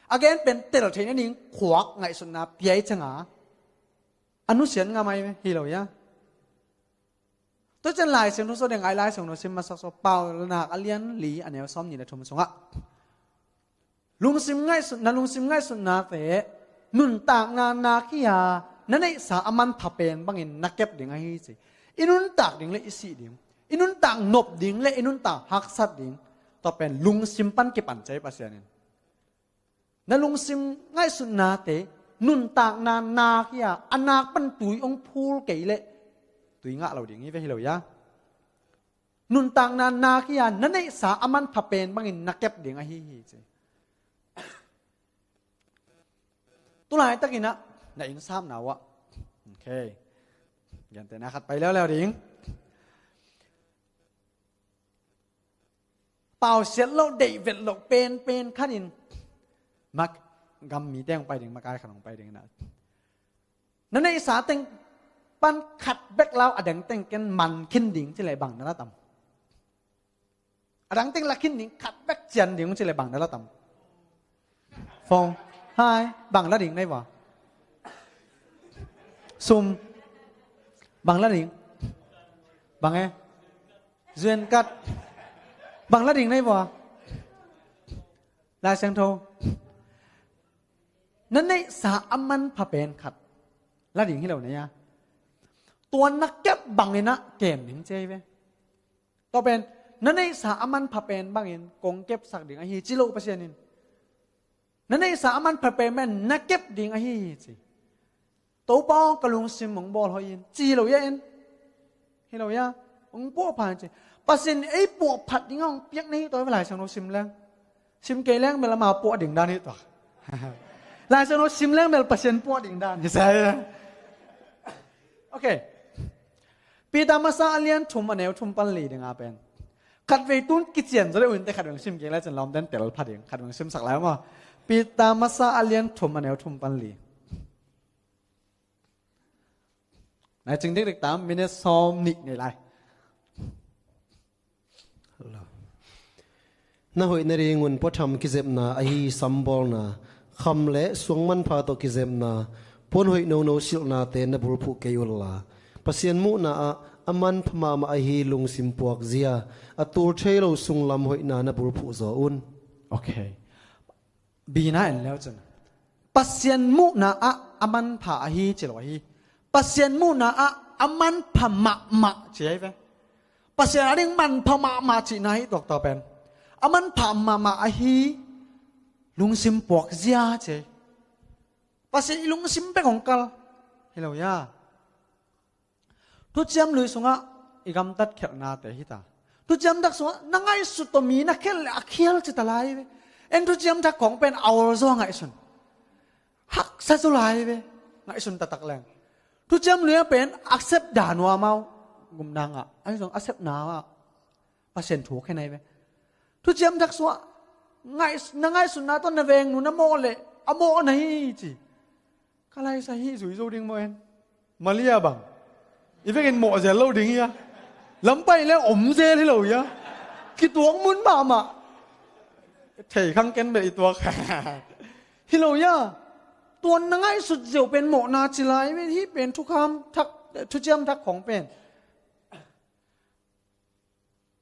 A gen pen tel theihna ding khuak ngaihsutna pia hi ciangah, a nusiat ngam ai hi lo hia? Tua ciang Lai Siangtho sung ding ai, Lai Siangtho sim masak sung, Paunak a lian li a neu sawm nih le thum sungah, lungsim ngaihsut, na lungsim ngaihsutnate nuntakna nak hi a, na neihsa a manpha pen bangin na kep ding ahi ci. I nuntak ding le i sih ding, i nuntak nop ding le i nuntak haksat ding, tua pen lungsim pan kipan ci hi Pasian in. Na lungsim ngaihsutnate nuntakna nak hi a, a nak pan tui hong phul kei leh tui ngah lo ding hi ve, hi lo hia? Nuntakna nak hi a, na neihsa a manpha pen bangin na kep ding ahi hi ci. Tulaitakin ah na innsapna uh ah, ok, gentehna khat pai leuleu ding. Pausiat loh, deih vet loh penpen khat in, mak, gam mite hong pai ding, makai khat hong pai ding na, na neihsa teng pan khat bek la uh, a dang teng ken man khin ding ci leh bang na la tam? A dang teng la khin ding, khat bek cian ding ci leh bang na la tam? Phone. Hai, bang la ding na hi vua? Sum. Bang la ding? Bang e? Zuan kat. Bang la ding na hi vua? Lai Siangtho. Na neihsa a manpha pen khat. la ding hi lo na hia. Tua na kep bangin ah kem ding ci hi ve. Tua pen na neihsa a manpha pen bangin kong kepsak ding ahi ci lo Pasian in. Na neihsa a manpha pen bangin na kep ding ahi hi ci. Topa aw, ka lungsim hong bawl hoih in ci hi lo hia en. Hi lo hia. Hong puahpha in ci. Pasian ei puahphat ding a hong piak na hi tua hi ve. Lai Siangtho sim leng, sim kei leng bel ama puah ding dan hi tua. Lai Siangtho sim leng bel Pasian puah ding dan hi sa hi. Ok. Peter masa a lian thum a neu thum pan li ding a pen, khatvei tun kician zaw deuh in te, khatvei sim kik lai cin lawmten tel pha ding, khatvei simsak lai maw. Peter masa a lian thum a neu thum pan li. Nai cing dikdik tam, minute sawm nih nei lai. Na hoih nadingun puatham kizepna ahi sambawlna, kham le suang manpha tawh kizepna, puan hoih nono silhnate na bulphuh kei unla, Pasian muhna ah a manpha mahmah ahi lungsim puakzia, a tul thei lo sunglam hoihna na bulphuh zaw un. Ok. Bina en leu cun Pasian muhna ah a manpha ahi ci lo ahi. Pasian muhna ah a manpha mahmah ci ahi ve. Pasian a ding manpha mahmah cihna hi tuaktuak pen a manpha mahmah ahi lungsim puakzia ci ahi. Pasian i lungsim bek hong kal. Hi lo hia. Thuciam Lui sungah i gamtat khialhnate hi ta. Thuciam Thak sungah na ngaihsut tawh mi na khial le a khial ci ta lai ve. En Thuciam Thak khawng pen a awl zaw a ngaihsun. Haksa zaw lai ve. Ngaihsun taktak leng. Thuciam Lui ah pen a sep dan uh amau gumna ngah. Ahi zong a sepna ah Pasian thu khen ahi ve. Thuciam Thak sungah ngaih-, na ngaihsutna tawh na vengnu na mawh le a mawh na hi ci. Ka laisa hi zui zo ding maw en. Malia bang i vekin mawh zel lo ding hia. Lampai le om zel hi lo hia. Kituak mun mahmah. Thei khang ken bel i tuak. Hi lo hia. Tuan na ngaihsut ziau pen mawhna ci lai ve. Hih pen thukham thak, Thuciam Thak khawng pen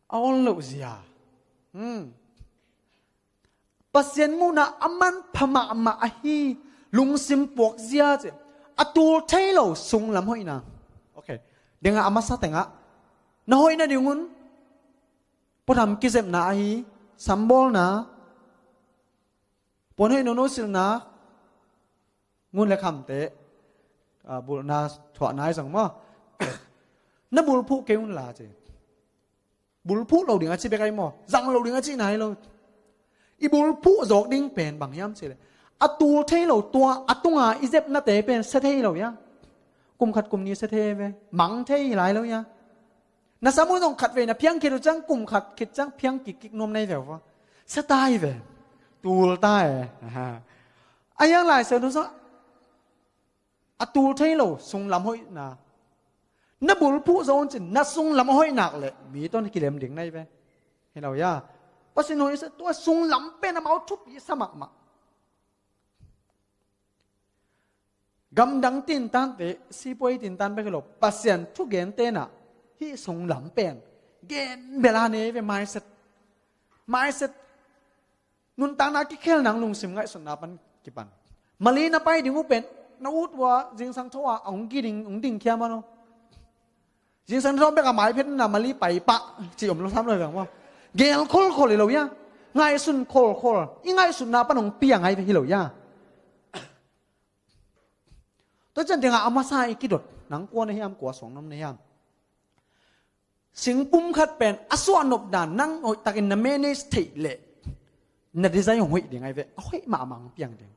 a awl loh zia. Hmm. Pasian muhna a manpha mahmah ahi lungsim puakzia ci. A tul thei lo sunglam hoihna. Ok. Dengah a masa tengah na hoih nadingun puatham kizepna ahi sambawlna, puan hoih nono silhna, ngun le khamte, ah, bulhna thuahna ahi zong maw. Na bulphuh kei unla ci. Bulphuh lo ding a ci bek ahi maw. Zang lo ding a cihna hi lo. I bulphuh zawk ding pen bang hiam cih leh a tul thei lo tua a tunga i zepnate pen sia thei lo hia. Kum khat kum ni sia thei ve. Mang thei hi lai lo hia. Na sam uh zong khatvei na phiang khit uh ciang kum khat khit ciang phiang kikkik nuam nei ve uh va. Sia tai ve. Tul tai. Aha. A hiang Lai Siangtho sungah a tul thei lo sunglam hoihna. Na bulphuh zo un cin na sunglam a hoih nak leh mi tawh na kilem ding na hi ve. Hi lo hia. Pasian hoih sa tua sunglam pen amau thupi sa mahmah. Gamdang tintante, sipuai tintan bek hi lo, Pasian thugente nah hih sunglam pen gen bela nei ve. Maiset, maiset nuntakna kikhelna lungsim ngaihsutna pan kipan. Mali na pai ding uh pen na ut uh a zingsang tho a hong ki ding, hong dingkhia man uh. Zingsang tho bek a mai phet na mali pai pah ci om lo sam lo hi veng maw. Gel kholkhol hi lo hia. Ngaihsun kholkhol. I ngaihsutna pan hong piang ahi hi lo hia. Tua ciang dingah a masa i kidot nang kua na hiam, kua suang na om na hiam. Singpum khat pen a suahnop dan nang hoihtakin na manage theih leh na design hong hoih ding ahi ve. A hoih mahmah hong piang ding.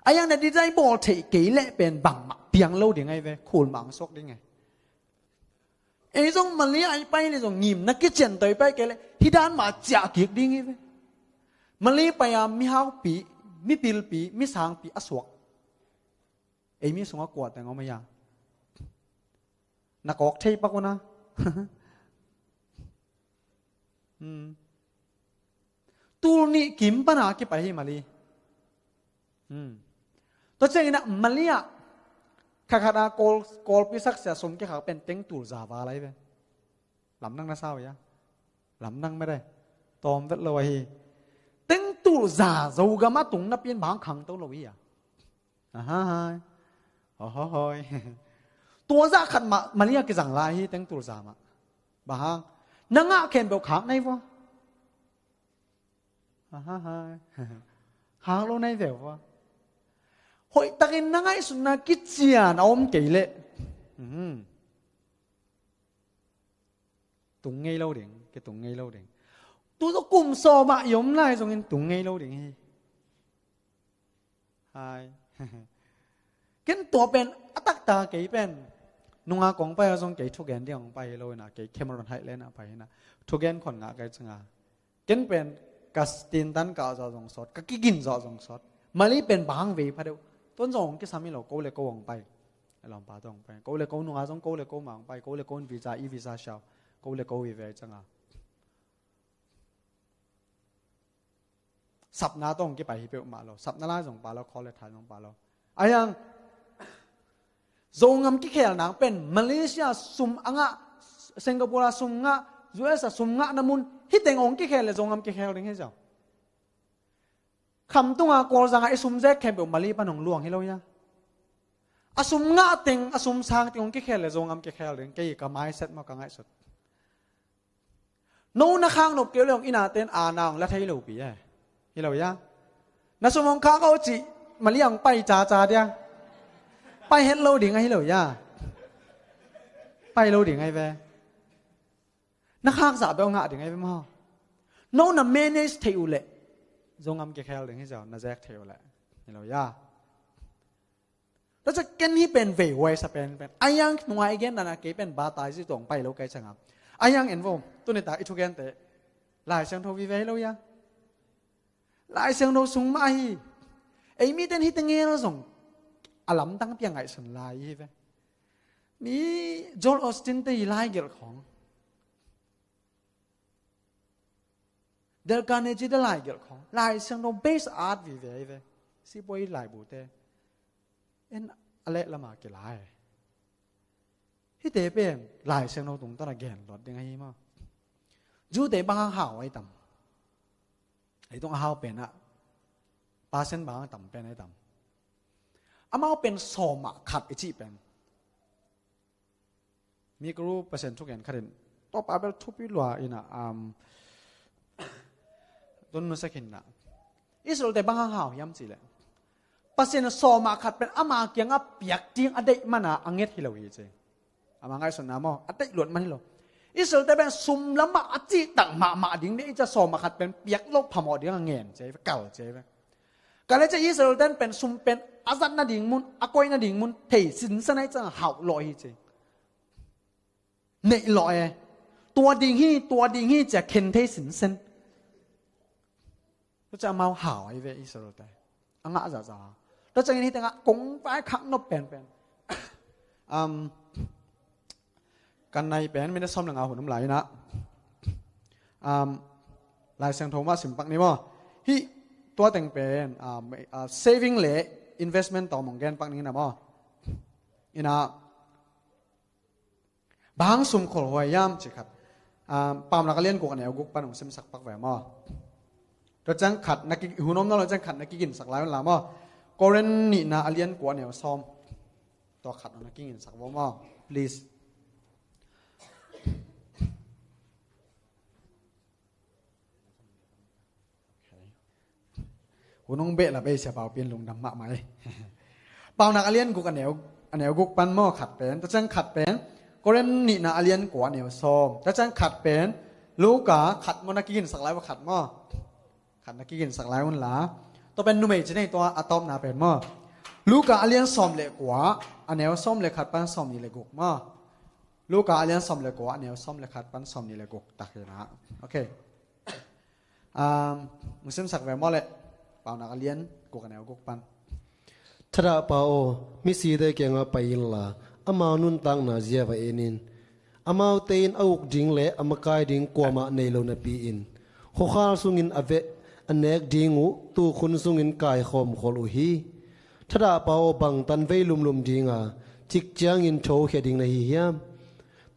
A hiang na design bawl theih kei leh pen bangmah piang lo ding ahi ve. Khul mah hong suak ding ahi. Ei zong mali a i pai le zong ngim na kician tawh i pai kei leh hih dan mah ciah kik ding hi ve. Mali pai a mihaupi, mipilpi, misangpi a suak. Ei mi sungah kua teng om a hiang. Na kawk thei pak uh na. Hmm. Tul nih kim pana kipai hi mali. Hmm. Tua ciangin ah mali ah khakhata kawl, kawlpi saksia sum kikhak pen teng tul za val ahi ve. Lamdang na sau ia. Lamdang mede. Tawm vet lo ahi. Teng tul za Zogam a tung napi in bang khangto lo ia. Aha hai. Hohohoi. Tua zah khat mah Mali a kizang lai hi teng tulzah mah. Bang hang? Na ngah khempeuh khak nai vua. Hohohoi. Khak lo nai veu vua. Hoihtakin na ngaihsutna kician a om kei leh. Mhm. Tung ngei lo ding, kitung ngei lo ding. Tu tawh kum sawm ah i om lai zongin tung ngei lo ding hi. Hai. Ken tua pen a taktak kei pen. Nunga kong pai a zong kei thugen ding kong pai hi lo ina, kei Cameron Highland ah pai ina. Thugen khon ngah kei canga. Ken pen ka tintan ka zawh zong sawt, ka kigin zawh zong sawt. Mali pen bang vei pha deuh. Tuan zong hong kisam hi lo, ko le ko hong pai. A lawmpa tawh hong pai. Ko le ko nunga zong ko le ko ma hong pai. Ko le ko in visa, e-visa siau. Ko le ko vive canga. Sapna tawh hong kipai hi peuhmah lo. Sapna lai zong pa lo, khawl le thai zong pa lo. A hiang, Zogam kikhel nang pen Malaysia sum a ngah, Singapore a sum ngah, U S a sum ngah na mun, hiteng hong kikhel le Zogam kikhel ding hi ziau. Khamtunga Kawlzanga i sum zek khempeuh Mali pan hong luang hi lo hia. A sum ngah teng, a sum sang teng hong kikhel le Zogam kikhel ding, kei ka mindset maw ka ngaihsut. No na khak nop kei uh le hong ina ten a na hong la thei lo pi e. Hi lo hia. Na sum hong khak uh cih Mali hong pai caca dia. Pai het lo ding a hi lo hia. Pai lo ding a hi ve. Na khak zah beuh ngah ding a hi ve maw. No na manage thei uh leh Zogam kikhel ding hi ziau, na zek thei uh leh. Hi lo hia. Tua ciang ken hih pen veihuai sa pen pen. A hiang nunga i gen dana kei pen ba tai zi tuang pai lo kei cianga. A hiang en vo, tuni ta i thugente. Lai Siangtho vive hi lo hia. Lai Siangtho sung mah hi. Ei miten hih tengel zong a lamdang piang ngaihsun lai hi ve. Mi Joel Osteen te i lai gelh khong. Dale Carnegie te lai gelh khong. Lai Siangtho base art vive hi ve. Sipuai laibu te. En a leh lama kilai. Hihte pen Lai Siangtho tungtana gen lot ding ahi maw. Jute bang hang hau ai tam. Ei tung a hau pen ah. Percent bang hang tam pen ai tam. Amau pen sawmah khat i cih pen. Mi kuru Pasian thugen khatin. Tua pa bel thupi lua ina, um, tun nusia khin na. Israel te bang hang hau hiam cih leh. Pasian sawmah khat pen ama kiangah piak ding a deih mana a nget hi lo hi ci. Ama ngaihsutna maw, a deih luat man hi lo. Israel te pen sum lamah a cihtak mahmah ding dei i ca sawmah khat pen piak lo phamawh ding a ngen ci, kal ci. Kal le ci Israel ten pen sum pen a zat nading mun, a koih nading mun thei sinsen ai cang hauh lawh hi ci. Neih lawh e. Tua ding hi, tua ding hi cia khen thei sinsen. Tua cia amau hau ai ve Israel te. A ngah zahzah. Tua ciangin hih tengah kong vai khak nop penpen. Um, kan nai pen minute sawm le nga hun om lai inah. Um, Lai Siangtho mah sim pak ni maw. Hih tua teng pen, um, uh, saving le investment tawh mong gen pak ni na maw. Inah Bang sum kholhuai hiam ci khat. Ah, Paunak a lian guk a neu guk pan hong simsak pak ve maw. Tua ciang khat na ki, hun om nawn lo ciang khat na kiginsak lai un la maw. Korin nihna a lian kua a neu sawm. Tua khat na kiginsak vo maw. Please. Hun hong beh la bei sia Pau Pian lungdam mahmah e. Paunak a lian guk a neu, a neu guk pan maw khat pen. Tua ciang khat pen. Korin nihna a lian kua a neu sawm. Tua ciang khat pen. Luka khat maw na kiginsak lai va khat maw. Khat na kiginsak lai un la. Tua pen numei ci nei tua a tawpna pen maw. Luka a lian sawm le kua a neu sawm le khat pan sawm nih le guk maw. Luka a lian sawm le kua a neu sawm le khat pan sawm nih le guk tak hi na. Okay. Um, musim sak ve maw le. Paunak a lian guk a neu guk pan. Thadahpa aw, misite kiangah pai inla, amau nuntakna zia va en in. Amaute in a uk ding le a makai ding kuamah nei lo napi-in, khuakhal sungin a veh a nek ding uh tukhun sungin kaikhawm khol uh hi. Thadahpa aw, bangtan vei lumlum dinga cik ciangin thokhia ding na hi hiam?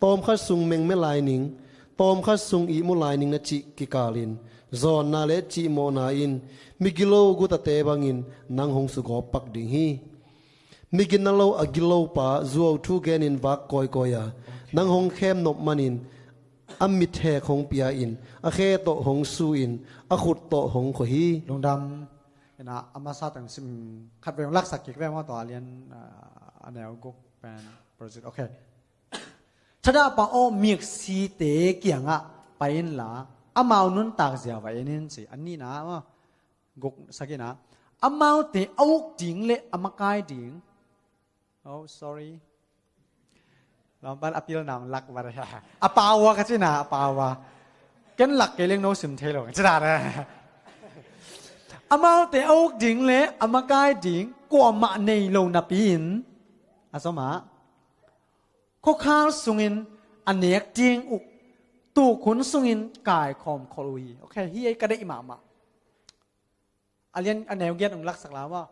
Tawmkhat sung mengme lai ning, tawmkhat sung ihmu lai ning na cih kikalin, zawnna le cihmawhna in migilo gutate bangin nang hong sugawp pak ding hi. Mi gina lo a gilopa zuau thu genin vak kawikawi a, nang hong khem nop manin a mithek hong pia in, a khe tawh hong su in, a khut tawh hong khua hi. Lungdam. Ina a masa teng sim khat vei hong laksak kik ve maw, tua a lian, ah, a neu guk pen project. Okay. Thadahpa aw, miksite kiangah pai inla, amau nuntak zia va en in ci. A nihna maw, guk sagihna, amaute a uk ding le a makai ding. Oh, sorry. Lampan a pilna lak va re. A pawa ka cina, a pawa. Ken lak kei leng no sim thei lo ka cina re. Amaute a uk ding le a makai ding kuamah nei lo napi-in, a sawmah, khuakhal sungin a nek ding uh tukhun sungin kaikhawm khol uh hi. Okay, hi ei ka deih mahmah. A lian a neu giat hong laksak la maw.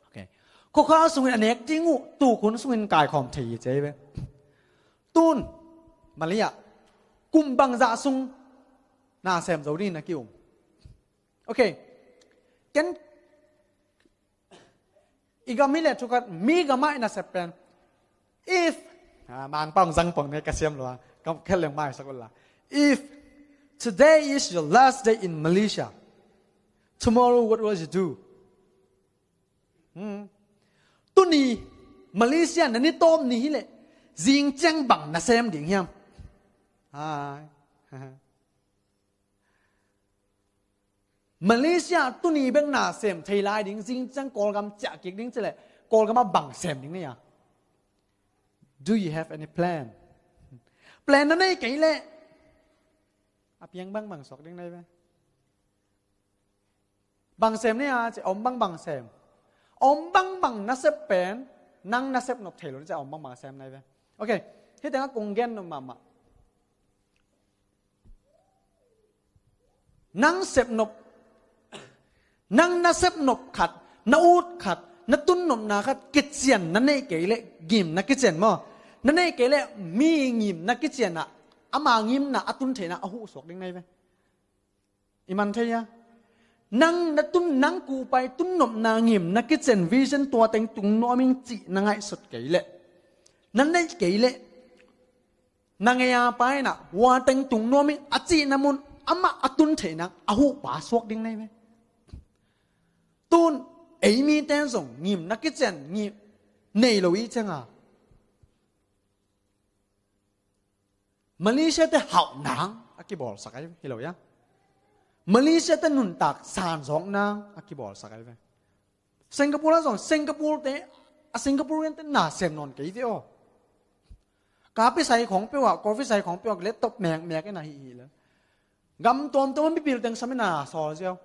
Okay. Khuakhal sungin a nek ding uh tukhun sungin kaikhawm thei hi ci ei ve. Tun Malaysia kum bangzah sung na sem zo dingin na ki-um. Okay. Ken i gam hi le thu khat, mi gam ah i nasep pen, if, ah, Mangpau zang pong ne ka siam lo a, ka khet leng maisak uh la. If today is your last day in Malaysia, tomorrow what will you do? Hmm. Tuni Malaysia na ni tawp ni hi le, zing ciang bang na sem ding hiam? Hai. Malaysia tuni bek na sem thei lai ding, zing ciang Kawlgam ciah kik ding ci le, Kawlgam ah bang sem ding na hia? Do you have any plan? Plan na nei kei le, a piang bangbang suak ding na hi ve. Bang sem na hia ci, om bangbang sem. Om bangbang na sep pen, nang na sep nop thei lo na ci, om bangbang sem na hi ve. Okay, hih tengah kong gen nop mahmah. Nang sep nop, nang na sep nop khat, na ut khat, na tun nopna khat kician na neih kei le, ngim na kician maw. Na neih kei le, mi ngim na kician ah, ama ngimna a tun theihna a huh suak ding na hi ve. I man thei a. Nang na tun, nang kupai tun nopna ngim na kician, vision tua teng tung nuam ing cih na ngaihsut kei le, na neih kei le, na ngei a pai na, hua teng tung nuam ing a cihna mun amah a tun theihna a huh pa suak ding na hi ve. Tun ei mite zong ngim na kician ngim nei lo i cianga, Malaysia te hauh nang a kibawlsak ahi hi lo ia. Malaysia te nuntak sanzawk nang a kibawlsak ahi ve. Singapore ah zong, Singapore te, a Singaporean te na sem nawn kei ve aw. Kapi sai khawng peuh ah, coffee sai khawng peuh ah, laptop mekmek in a hih hi le. Gam tuamtuam ah mipil teng sam in a sawl ziau.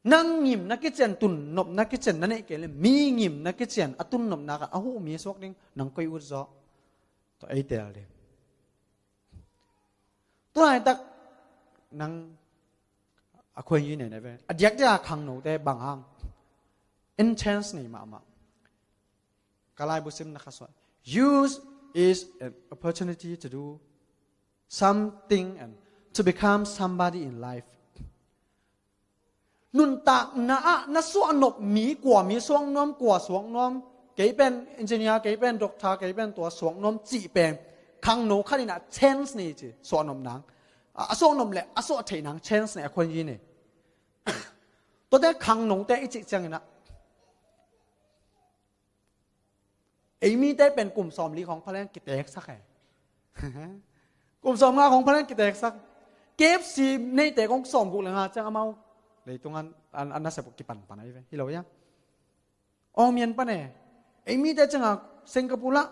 Nang ngim na kician, tun nop na kician na neih kei le, mi ngim na kician a tun nopna khat a huh mi suak ding, nang koi ut zaw. Tua ei tel ding. Tua laitak nang a khuai ngi nei na ve. A diakdiak a khangnote bang hang intense nei mahmah. Ka laibu sim na kha suah. Use is an opportunity to do something and to become somebody in life. Nuntakna ah na suahnop mi, kua mi suak nuam, kua suak nuam, kei pen engineer, kei pen doctor, kei pen tua suak nuam cih pen khangno khat in a chance nei ci, suahnop nang. A, a suahnop le a suah theih nang chance nei a khuan yi nei. Tuate khangnote i cih ciangin a, ei mite pen kum sawmli khawng phaleng kiteksak e. Kum sawmnga khawng phaleng kiteksak. K F C neite khawng sawmguk le nga ciang amau leitung an, an, an nasep uh kipanpan ahi ve. Hi lo ia. Awng mian pan e. Ei mite cianga Singapore ah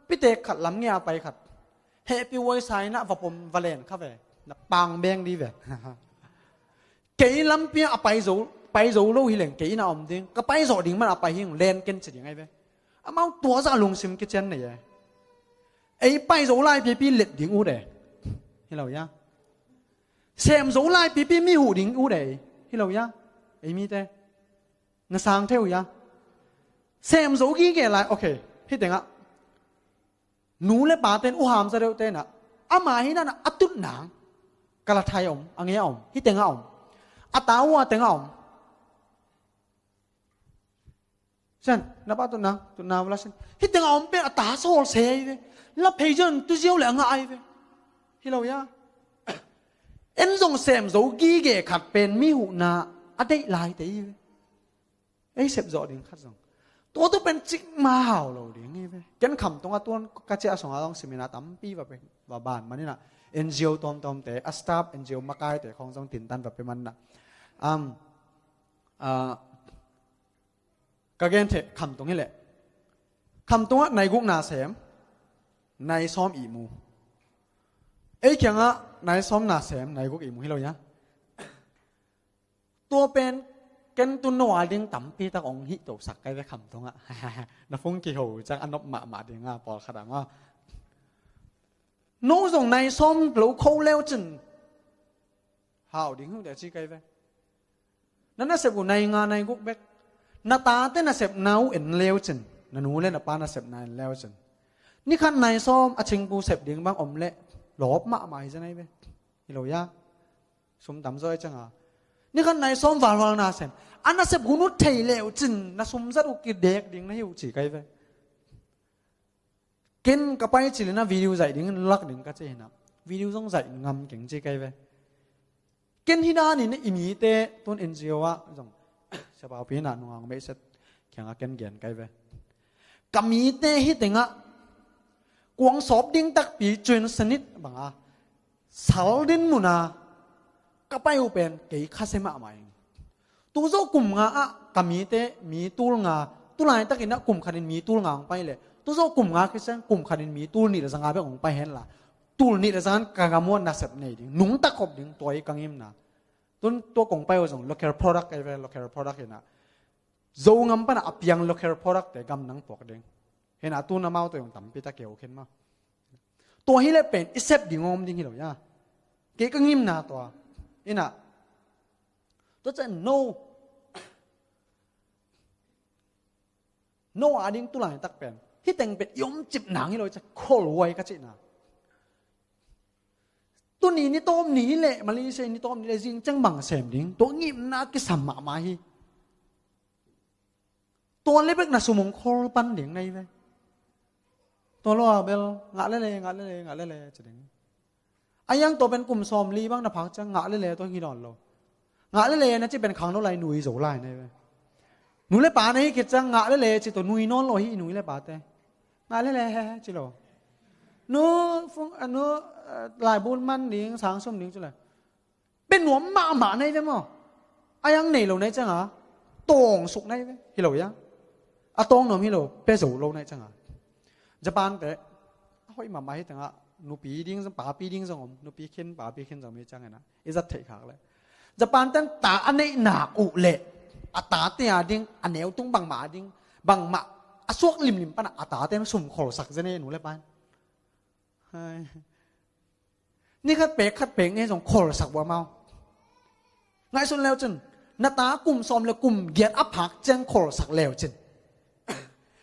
pitek khat lam ngei a pai khat. Hehpih huai sa in a va pom va len kha ve. Na pang beng di ve. Kei lampi ah a pai zo, pai zo lo hi leng kei inn ah om ding. Ka pai zawh ding man a pai hi ung, len ken ci ding ahi ve. Amau tua zah lungsim kician nei e. Ei pai zo lai pipi let ding ut e. Hi lo ia. Sem zo lai pipi mi huh ding ut e. Hi lo ia. Ei mite. Na sang thei uh ia. Sem zo gige lai, okay. Hih tengah nu le pa ten u ham za deuh ten ah, ama hi nana a tut nang. Kalathai om, a ngei a om, hih tengah om. A ta uh a tengah om. Cen, na pa tutna, tutna vula sin. Hih tengah om pen a ta sawl se ahi ve. La phei zon tu ziau le a ngah ahi ve. Hi lo ia. En zong sem zo gige khat pen mi huhna a deih lai te hi ve. Ei sep zawh ding khat zong. Tua tu pen cikmah hau lo ding hi ve. Ken Khamtung a tuan ka ciah sungah zong seminar tampi va pe, va ban maninah. N G O tuamtuamte, a staff N G O makaite khong zong tintan va pe maninah. Um, uh, ka gen theh Khamtung hi leh. Khamtungah nai guk na sem, nai sawm ihmu. Ei kiangah nai sawm na sem, nai guk ihmu hi lo ia. Tua pen ken tu no a ding tampi tak ong hih tosak kai ve Khamtungah. Na phung kiho ciang a nop mahmah ding a, pawlkhat ah nga. No zong nai sawm lo kho leu cin hau ding uh deh ci kai ve. Na nasep uh nai nga nai guk bek. Na tate nasepna uh en leu cin, na nu le na pa nasepna en leu cin, ni khat nai sawm a cingpu sep ding bang om leh lawp mahmah hi zen ai ve. Hi lo ia. Sum tam zaw ai cianga. Ni khat nai sawm valval na sem. A nasep hun uh thei leu cin, na sum zat uh kidek ding na hi uh ci kai ve. Ken ka pai cilina video zaih ding, lak ding ka ci hinah. Video zong zaih ngam keng ci kai ve. Ken hi danin i mite tun N G O ah zong siapaupi hinah nungang meihset kiangah ken gen kai ve. Ka mite hi tengah kuang sawp ding takpi cun sanit banga sal din muna ka pai uh pen kei khasia mahmah ing. Tuzawh kum nga ah ka mite mi tul nga, tulai takin ah kum khatin mi tul nga hong pai leh, tuzawh kum nga khit ciang kum khatin mi tul nih le za nga bek hong pai henla, tul nih le za nga ka gam uh ah nasep nei ding, nungta khop ding, tua hi ka ngimna. Tun tua kong pai uh zong local product ai ve, local product hinah. Zogam panah a piang local product te gam nang puak ding. Hinah tun amau tua zong tampi tak keu khin ma. Tua hi leh pen i sep ding om ding hi lo ia. Kei ka ngimna tua. Inah. Tua ciang no. No a ding tulai tak pen. Hi teng pen i om cip nang hi lo i ciang kholhuai ka cihna. Tuni ni tawm ni hi leh, Malaysia ni tawm ni leh zing ciang bang sem ding. Tua ngimna kisam mahmah hi. Tua le bek na sum hong khol pan ding na hi ve. Tua lo a bel ngah lele, ngah lele, ngah lele ci ding. A iang tua pen kum sawm li bang na phak ciang ngah lele tua hi nawn lo. Ngah lele na ci pen khang lo lai nui zo lai na hi ve. Nu le pa na hi khit ciang ngah lele ci tua nui nawn lo hi i nu le pate. Ngah lele ci lo. Nu, fung, a nu, eh, laibun man ding, sang sum ding ci lai. Pia nuam mahmah na hi ve maw. A iang nei lo na hi cianga tawng suk na hi ve. Hi lo ia. A tawng nuam hi lo, pia zo lo na hi cianga. Japan te a hoih mahmah hi tengah nupi ding zong, papi ding zong om, nupi khin, papi khin zong mi ciang ina. I zat theih khak leh. Japan ten ta a neihna uh leh a tate a ding, a neu tung bangmah a ding, bangmah a suak limlim panah a tate sum kholsak zen e nu le pa in. Hai. Ni khat pek khat pek ni zong kholsak bua mau. Ngaihsun leu cin, na ta kum sawm le kum giat a phak ciang kholsak leu cin,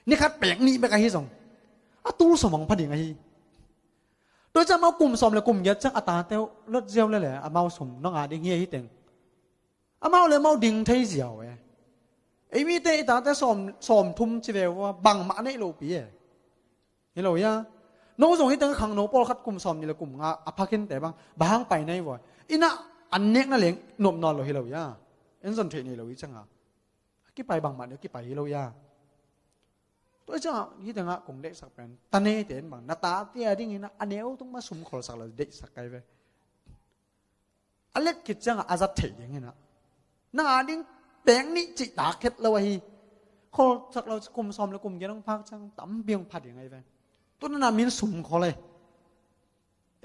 ni khat pek nih bek ahi zong a tul sawm hong pha ding ahi. Tua ciang amau kum sawm le kum giat ciang a tate uh lot ziau lele amau sum nong a ding hi ahi teng. Amau le amau ding thei ziau e. Ei mite i tate sawm, sawm thum ci ve ua bangmah neih lopi e. Hi lo ia. No zong hi teng khang no pawlkhat kum sawm ni le kum nga a pha khinte bang bang hang pai na hi vua. Inah an nekna leng nop nawn lo hi lo ia. En zon theih nei lo hi cianga. A kipai bangmah ni a kipai hi lo ia. Tua cianga hi tengah kong deihsak pen ta neite in bang na tate a ding inah a neu tung ma sum kholsak lo deihsak kai ve. A let khit ciangah a zat theih ding hinah. Nang a ding pek nih cih tak khet lo ahi. Kholsak lo kum sawm le kum giat hong phak ciang tampi hong pha ding ahi ve. Tun na min sum khol e.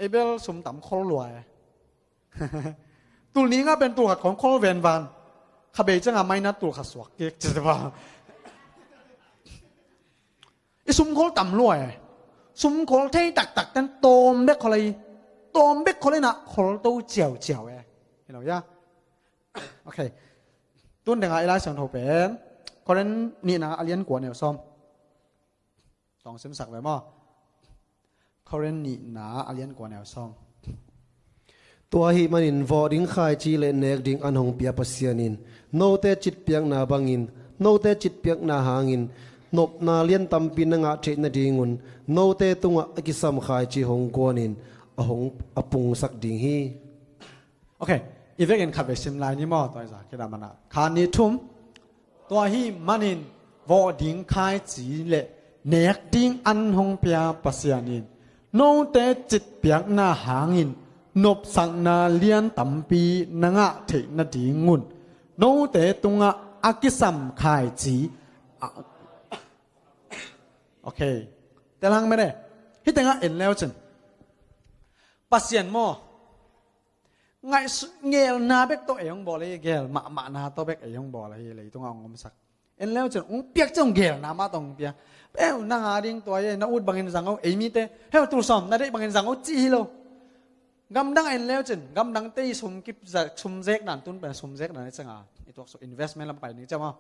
Ei bel sum tam khol lua e. Tul ni nga pen tul khat khong khol venvan. Kha bei ciangah mai na tul khat suak kik ci va. I sum khol tam lua e. Sum khol thei taktak ten tawm bek khol ahi. Tawm bek khol inah khol to ciauciau e. Hi lo ia. Ok. Tun dengah i Lai Siangtho pen Korin nihna a lian kua neu sawm. Tawng simsak ve maw? Korin nihna a lian kua neu sawm. Tua ahih manin vawh ding khaici le nek ding an hong pia Pasian in note citpiakna bangin Note citpiakna hangin nopna lian tampi na ngah theih nadingun note tungah a kisam khaici hong guanin a hong a pungsak ding hi. Ok, i vekin khat vei sim lai ni maw, tua i za kidam a na. Khat, nih, thum. Tua ahih manin vawh ding khaici le nek ding an hong pia Pasian in note citpiakna hangin nopsakna lian tampi na ngah theih nadingun note tungah a kisam khaici. Ok. Tel hang mene. Hih tengah en leu cin, Pasian maw, ngaihsu-, ngelna bek tawh ei hong bawl hi, gel mahmahna tawh bek ei hong bawl hi, leitungah hong omsak. En leu cin, hong piak ciang hong gelna mah tawh hong pia. Peu, nang a ding tua hi, na ut bangin zang o, ei mite, heu, tul sawm na deih bangin zang o, ci hi lo. Gamdang en leu cin, gamdangte i sum kip za-, sum zek dan tun pen sum zek dan i cianga i tuak suk investment lam pai ni ciang maw.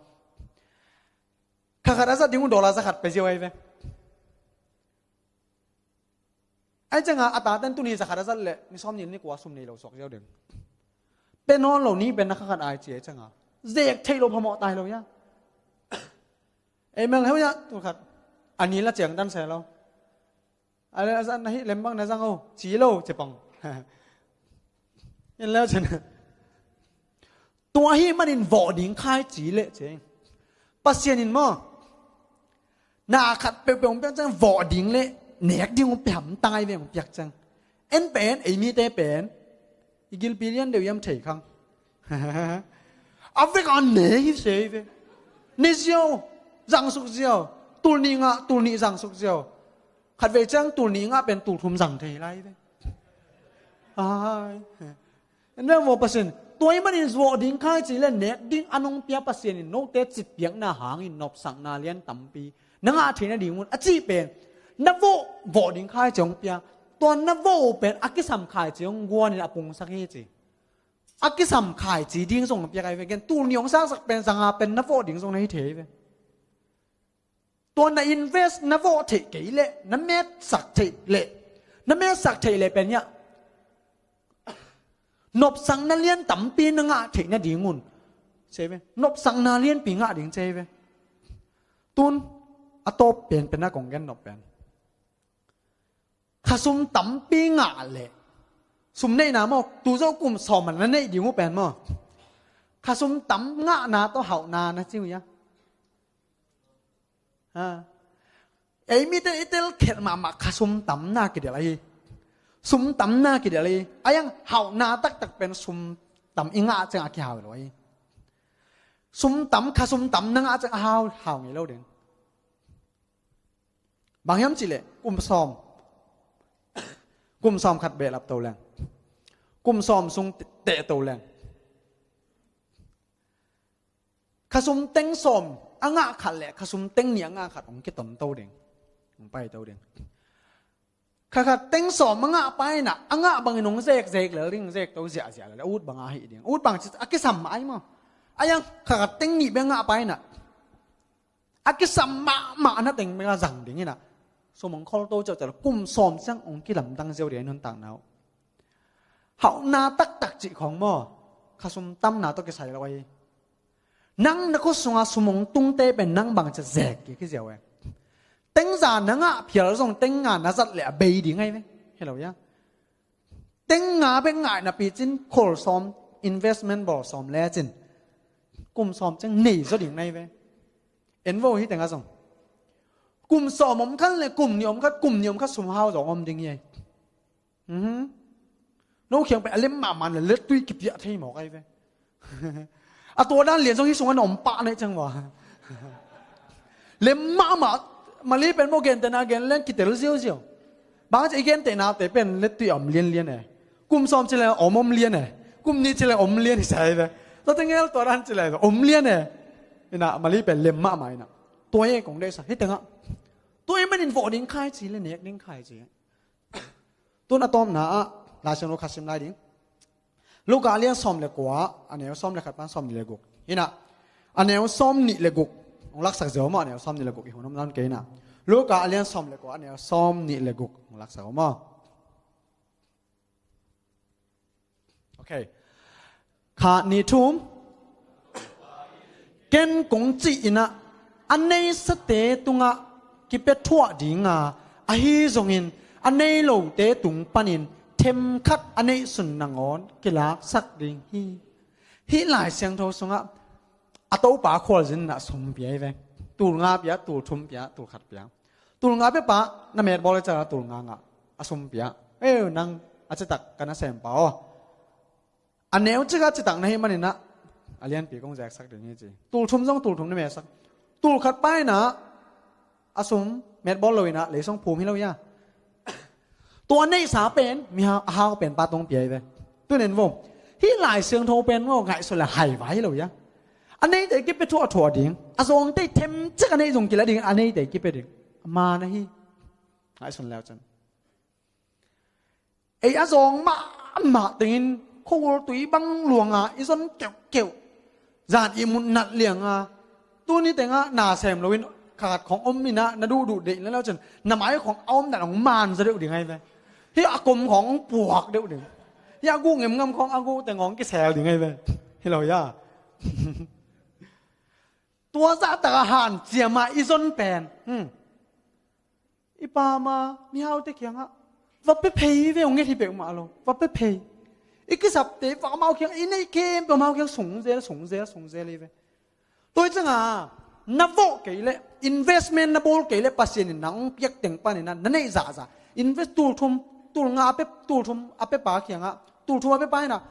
Kha khat a zat ding un dollar za khat pe ziau ahi ve. Ahi cianga a taten tuni za khat a zat leh ni sawm ni, ni kua sum nei lo suak ziau ding. Pe nawn lo ni pen na kha khat ai ci ahi cianga zek theih lo phamawh tai lo ia. Ei mel heu ia, tul khat a ni la ciang dan se lo. A le a zat na hih lem bang na zang o, ci lo, ci pang. En leu cin. Tua ahih manin vawh ding khaici leh ci. Pasian in maw, na khat peuhpeuh hong piak ciang vawh ding le nek ding hong pia hamtang ahi ve, hong piak ciang. En pen, ei mite pen i gilpi lian deuh hiam thei khang. A vek a ne hi se hi ve. Ne ziau, zangsuk ziau. Tul nih ngah, tul nih zangsuk ziau. Khat vei ciang tul nih ngah pen tul thum zang thei lai hi ve. Ai. En ve maw, Pasian, tua ahih manin vawh ding khaici le nek ding an hong pia Pasian in note citpiakna hangin nopsakna lian tampi na ngah theih nadingun a cih pen, na vawh, vawh ding khaici hong pia. Tua na vawh uh pen a kisam khaici hong guanin a pungsak hi ci. A kisam khaici ding zong hong piak ahi ve. Gen, tul nih hong saksak pen zanga pen na vawh ding zong na hi thei hi ve. Tua na invest, na vawh theih kei leh, na metsak theih leh, na metsak theih leh pen hiah nopsakna lian tampi na ngah theih nadingun, ci ve, nopsakna lianpi ngah ding ci ve. Tun a tawp pen pen a kong gen nop pen, khasum tampi ngah leh, sum neihna maw, tu zo kum sawm a na neih ding uh pen maw, khasum tam ngahna tawh hauhna na ci uh ia. Ha. Ei mite i telkhialh mahmah khasum tamna kidelh ahi. Sum tamna kidelh ahi. A iang hauhna taktak pen sum tam i ngah ciang a kihau lo ahi. Sum tam, khasum tam na ngah ciang a hau, hau ngei lo ding. Bang hiam cih leh kum sawm, kum sawm khat behlap to leng, kum sawm sung teh to leng, khasum teng sawm a ngah khat le khasum teng nih a ngah khat hong kiton to ding, hong pai to ding. Kha khat teng sawm a ngah paina, a ngah bangin hong zekzek lel ding, zek to ziahziah lel, a ut bang a hih ding, a ut bang ci a kisam mah ai maw. A iang kha khat teng nih bek a ngah paina, a kisam mahmah na teng bek a zang ding ina, sum hong khol to ciauciau, kum sawm ciang hong kilamdang ziau ding a nuntakna uh. Hauhna taktak cih khawng maw, khasum tamna tawh kisai lo ahi. Nang na khut sunga sum hong tungte pen nang bangcia zek kik hi ziau e. Tengza na ngah phial zong tenga na zat le a bei ding ahi ve. Hi lo ia. Tenga bek ngah napi cin khol sawm, investment bawl sawm lecin kum sawm ciang nei zaw ding na hi ve. En vo hih tengah zong kum sawm om khat le kum nih om khat, kum nih om khat sum hau zong om ding hi. Mhm. No khiang pen a lem mahmah le lettui kipiah thei mawk ahi ve. A tua dan lian zong hi sungah na om pah na hi ciang va. Lem mahmah, Mali pen maw, gentehna gen leng kitel ziauziau. Bang ci i gentehnate pen lettui a om lianlian e. Kum sawm ci le om om lian e. Kum nih ci le om lian hi sa hi ve. Tua tengel tua dan ci le om lian e. Ina Mali pen lem mahmah ina. Tua hi kong deihsa hih tengah. Tua hi manin vawh ding khaici le nek ding khaici. Tun a tawpna ah Lai Siangtho khat sim lai ding. Luka a lian sawm le kua, a neu sawm le khat pan sawm nih le guk. Ina, a neu sawm nih le guk. Hong laksak ziau maw, a neu sawm nih le guk i hun om nawn kei ina. Luka a lian sawm le kua, a neu sawm nih le guk. Hong laksak maw. Ok. Khat, nih, thum. Ken kong cih in ah, a neisate tungah kipia thuah dinga, ahi zongin a nei lote tung panin themkhat a neihsun nangawn kilaksak ding hi. Hih Lai Siangtho sungah a topa khualzin in ah sum pia hi ve. Tul nga pia, tul thum pia, tul khat pia. Tul nga pia pa, na met bawl le cala tul nga ngah a sum pia. Eh, nang a citak ka nasem pa aw. A neu cika citak na hih manin ah a lianpi kong zeksak ding hi ci. Tul thum zong tul thum na metsak. Tul khat pa in ah a sum met bawl lo in ah leisong phum hi lo ia. Tua neihsa pen mi hau, a hau pen pa tong pia hi ve. Tunin vo, hih Lai Siangtho pen ngaw ngaihsun le hai vai hi lo ia. A neite kipia thuah thuah ding, a zawngte themcik a neih zong kila ding, a neite kipia ding. A man ahi. Ngaihsun leu cun ei a zawng mahmah tengin khuaul tui bang luanga i zon keuhkeuh, zan i mut nat lianga, tuni tengah na sem loin khat khong om in ah na duhduh deih na lo cun na mai khong a om nat hong man zaw deuh ding ahi ve. Hih a kom khong hong puak deuh ding. Hih a guh ngemngam khong a guh teng hong kisel ding ahi ve. Hi lo ia. Tua zahtak a hanciam a i zon pen, hmm, i pam a mihaute kiangah va pia phei ve, hong nget hi peuhmah lo, va pia phei. I kisapte va amau kiang, i neih khempeuh amau kiang sungzel, sungzel, sungzel hi ve. Tua hi cianga na vawh kei leh, investment na bawl kei leh Pasian in nang hong piak teng panin ah na neih zahzah invest, tul thum, tul nga a pia, tul thum a pia pa kiangah tul thum a pia pa in ah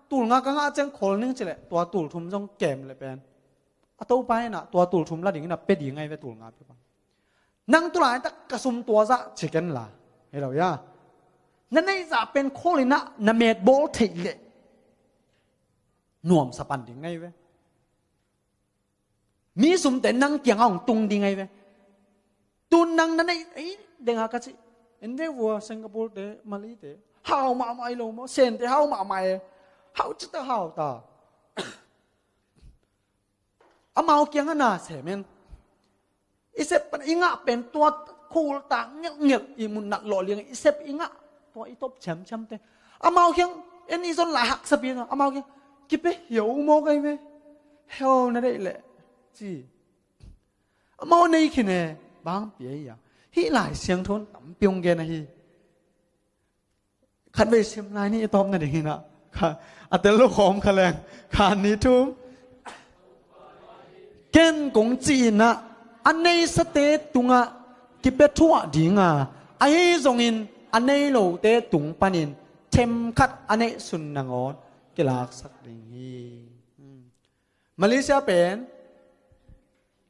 tul nga ka ngah ciang khol ning ci leh tua tul thum zong kem le pen a topa in ah tua tul thum la ding in ah pia ding ahi ve, tul nga pia pa. Nang tulaitak ka sum tua zah ci ken la, hi lo ia. Na neih zah pen khol in ah na met bawl theih leh nuamsa pan ding ahi ve. Mi sumte nang kiangah hong tung ding ahi ve. Tun nang na neih, ei, denga ka cih, en ve vua, Singapore te, Malay te hau mahmah hi lo maw, Sen te hau mahmah e. Hau cita hau ta. Amau kiangah na sem in. I sep pan i ngah pen tua khuaul ta ngelhngelh, i mut nat lawh liang i sep i ngah tua i top ciamciamte. Amau kiang en i zon lai haksa pi a, amau kiang kipia hiau maw kai ve. Heo na deih leh ci. Amau nei khin e, bang pia hi a. Hih Lai Siangtho in tampi hong gen ahi. Khatvei sim lai ni i tawp nading in ah. Kha, a tel lo khawm kha leng. Khan ni thum. Ken kong cih in ah, a neisate tungah kipia thuah dinga, ahi zongin a nei lote tung panin themkhat a neihsun nangawn kilaksak ding hi. Hmm. Malaysia pen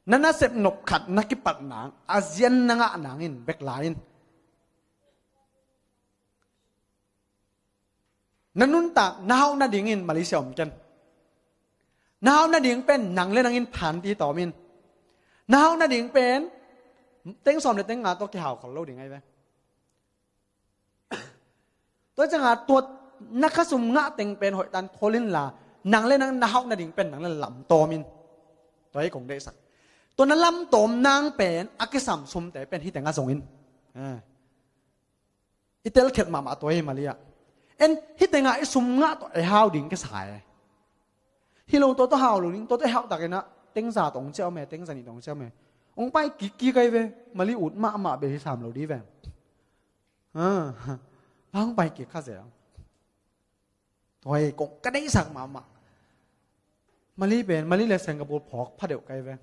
na nasep nop khat na kipat nang, a zian na ngah nangin bek lai in. Na nuntak, na hauh nadingin Malaysia om ken. Na hauh nading pen nang le nangin phanti tawm in. Na hauh nading pen teng sawm le teng nga tawh kihau khol lo ding ahi ve. Tua cianga tua na khasum ngah teng pen hoihtan khol inla, nang le nang na hauh nading pen nang le lamtawm in. Tua hi kong deihsak. Tua na lamtawm nang pen a kisam sumte pen hih teng a zong in. Ah. I telkhiat mahmah tua hi mali ah. En, hih tengah i sum ngah tawh ei hau ding kisa e. Hi lo, tua tawh hau lo ding, tua tawh ei hauh takin ah tengza tawh hong ciah om e, tengza nih tawh hong ciah om e. Hong pai kikkik ahi ve, mali ut mahmah beh hi sam lo dih ve. Ha, hong pai kik kha zel. Tua hi kong ka deihsak mahmah. Mali pen, Mali le Singapore phawk pha deuh kai ve.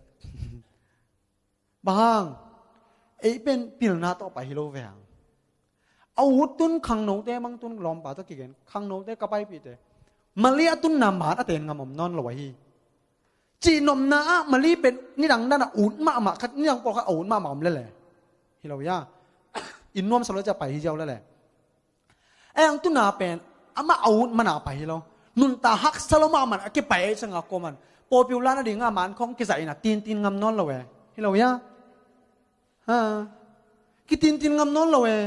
Bang hang, ei pen pilna tawh pai hi lo ve hang. A ut tun khangnote bang tun lawmpa tawh kigen, khangnote ka paipihte. Mali a tunna man a ten ngam om nawn lo ahi. Cihnopna ah Mali pen nidang dan a ut mahmah khat, nidang pawlkhat a ut mahmah om lele. Hi lo ya. Inn nuamsa lo cia pai hi ziau lele. Eng tuna pen amah a ut mana pai hi lo. Nunta haksa lo mahmah a kipai ei cianga kuaman pawlpi uh la nadinga man khong kizahin a tintin ngam nawn lo e. Hi lo ya. Ha. Kitintin ngam nawn lo e.